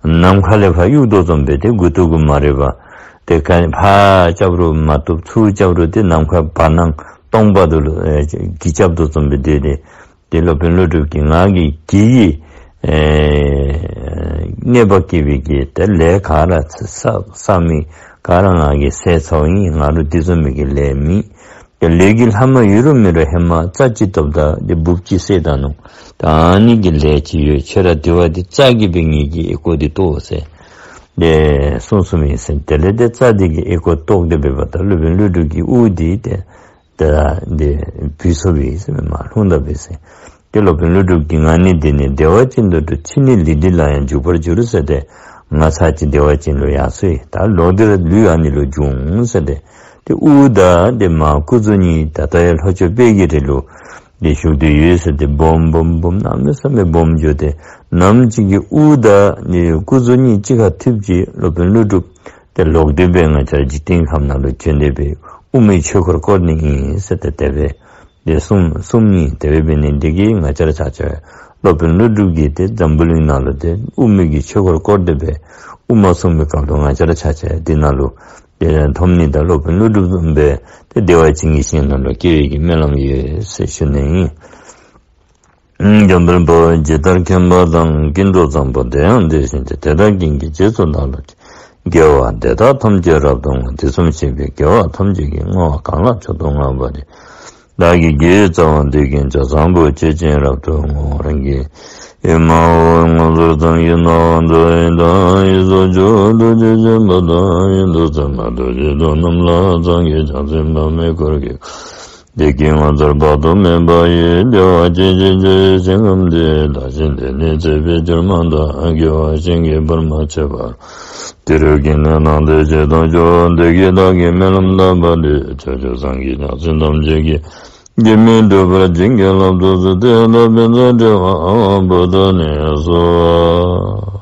ནམ་མཁའ་ལས་ཕར་གཡུག་དོ་བཟུམ་སྦེ་ཏེ་མགུ་ཏོ་གུ་མ་རེག་པར་ཏེ་ག་ཕར་རྐྱབ་རུང་མ་བཏུབ། ཚུར་རྐྱབ་རུང་ཏེ་ནམ་མཁའ་བར་སྣང་སྟོང་པ་དུ་ལུ་ཨེ་གྱི་རྐྱབ་དོ་བཟུམ་སྦེ་སྡོད་དེ། ཏེ་སློབ་དཔོན་ཀླུ་སྒྲུབ་ཀྱིས་ང་གིས་གྱི་ཡི་ཨེ་གནོད་པ་བསྐྱལ་བའི་གི་ཏེ་ལས་ག་ར་བསགས་བསགས་མི་ག་ར་ང་གིས་བསལ་ཚརཝ་ཨིན། ང་ལུ་དེ་བཟུམ་མའི་གི་ལས་མེད། ཏེ་ལས་ཀྱི་ལྷག་མ་ཡོད་རུང་མེད་རུང་ཧེ་མ་རྩྭ་ཅིག་བཏབ་ད་ཏེ་འབུཔ་ཅིག་བསད་ད་ནུག། ད་ཨ་ནི་གི་ལས་ཅིག་ཡོད། ཁྱོད་ར་དེ་བ་འདི་རྩྭ་གིས་སྦེ་ངེ་གི་ཨོལ་ཀོ་འདི་བཏོག་ཟེར་ཏེ་གསུངས་གསུངསམ་ཨིན་ཟེར། དེ་ལས་ཏེ་རྩྭ་འདི་གིས་ཨོལ་ཀོ་བཏོག་སྟེ་འབདཝ་ད་སློབ་དཔོན་ཀླུ་སྒྲུབ་ཀྱི་དབུ་འདི་ཏེ་ཏེ་ད་འདི་བུད་སོཔ་ཨིན་ཟེར་མས། མར་ལྷུང་ད་པས་ཟེར། ཏེ་སློབ་དཔོན་ཀླུ་སྒྲུབ་ཀྱིས་ང་ནི་འདི་ནས་བདེ་བ་ཅན་དུ་འགྲོ། ཕྱིས་ནི་ལས་འདི་ལ་ཡང་འཇུག་པར་འགྱུར་ཟེར་ཏེ། ང་ཚར་གཅིག་བདེ་བ་ཅན་ལུ་ཡར་སོ་ཡི། ད་ལོག་སྟེ་ར་ལུས་ཨ་ནི་ལུ་འབྱུང་ཟེར་ཏེ། ཏེ་དབུ་དང་ཏེ་མར་སྐུ་གཟུགས་གཉིས་ད་ལྟོ་ཡང་ལྷོ་ཕྱོགས་དཔལ་གྱི་རི་ལུ་ཏེ་བཞུགས་ཏེ་ཡོད་ཟེར་ཏེ། སྦོམ་སྦོམ་སྦོམ་གནམ་མེད་ས་མེད་སྦོམ་འགྱོ་སྟེ། ནམ་ཅིག་གི་དབུ་དང་ནི་སྐུ་གཟུགས་གཉིས་གཅིག་ཁར་ཐུགཔ་ཅིག་སློབ་དཔོན་ཀླུ་སྒྲུབ་ཏེ་ལོག་སྟེ་སྦེ་ང་བཅས་ར་འཇིག་རྟེན་ཁམས་ནང་ལུ་བྱོན་ཏེ་སྦེ་དབུ་མའི་ཆོས་འཁོར་བསྐོར་ནི་ཨིན་ཟེར་ཏེ་དེ་སྦེ་ཏེ་གསུངས་གསུངསམ་ཨིན། དེ་སྦེ་འབད་ནི་འདི་གིས་ང་བཅས་ར་ཆ་ཁྱབ་སློབ་དཔོན་ཀླུ་སྒྲུབ་ཀྱིས་ཏེ་འཛམ་བུ་གླིང་ནང་ལུ་ཏེ་དབུ་མའི་གི་ཆོས་འཁོར་བསྐོར་ཏེ་སྦེ་དབུ་མ་གསུངས་པའི་སྐབས་ལུ་ང་བཅས་ར་ཆ་ཁྱབ་འདི་ནང་ལུ་ཏེ་ཐོབ་ནི་དང་སློབ་དཔོན་ཀླུ་སྒྲུབ་བཟུམ་སྦེ་ཏེ་བདེ་བ་ཅན་གྱི་ཞིང་ནང་ལུ་སྐྱེ་བའི་གི་སྨོན་ལམ་ཡོད་ཟེར་ཞུ་ནི་ཨིན། འཇམ་དཔལ་དཔའ་བོས་ཇི་ལྟར་མཁྱེན་པ་དང་། ཀུན་ཏུ་བཟང་པོ་དེ་ཡང་དེ་བཞིན་ཏེ། དེ་དག་ཀུན་གྱི་རྗེས་སུ་བདག་སློབ་ཅིང་། དགེ་བ་འདི་དག་ཐམས་ཅད་རབ་ཏུ་བསྔོ། དུས་གསུམ་གཤེགས་པའི་རྒྱལ་བ་ཐམས་ཅད་ཀྱིས། བསྔོ་བ་གང་ལ་མཆོག་ཏུ་བསྔགས་པ་དེས། བདག་གི་རྒྱུད་ཀྱི་རྩ་བ་འདི་ཀུན་ཀྱང་། བཟང་པོ་སྤྱོད་ཅིང་རབ་ཏུ་བསྔོ། རང་གི་ཡིད་མ་ཧོ་བསྔོ་ཚུལ་ཙམ་གྱིས་ནོར་བ་འདོད་ཡོན་དང་། ཡིད་སོགས་ཆོས་ཐམས་ཅད་ཤེས་པ་དང་། ཡོན་ཏན་ཚད་མེད་ཐུགས་རྗེ་སྟོབས་རྣམས་ལ། སངས་རྒྱས་བྱང་སེམས་དཔག་མེད་འཁོར་གྱིས། བདེ་སྐྱིད་ངོ་མཚར་དཔག་ཏུ་མེད་པ་ཡིས། བདེ་བ་ཅན་ཞིང་སྐྱོང་བའི་ཞིང་ཁམས་འདི། བདག་གཞན་བདེ་གནས་བརྩེ་བས་གྱུར་མ་ཐག། དགེ་བ་གཞན་གྱིས་བར་མ་ཆོད་པར། དེ་རུ་ཀུན་ནས་བསླངས་ཏེ་བྱེད་དང་ཕྱོགས། བདེ་གཤེགས་བདག་གིས་སྨོན་ལམ་བཏབ་པ་འདི། ཕྱོགས་བཅུའི་སངས་རྒྱས་བྱང་སེམས་ཐམས་ཅད་ཀྱིས། སྐྱེ་མེད་གྲུབ་པར་བྱིན་གྱིས་བརླབ་ཏུ་གསོལ། དེ་ལྟར་ཕན་མཛད་བདེ་བ་བོ་དྷ་ནི་སྭཱ་ཧཱ།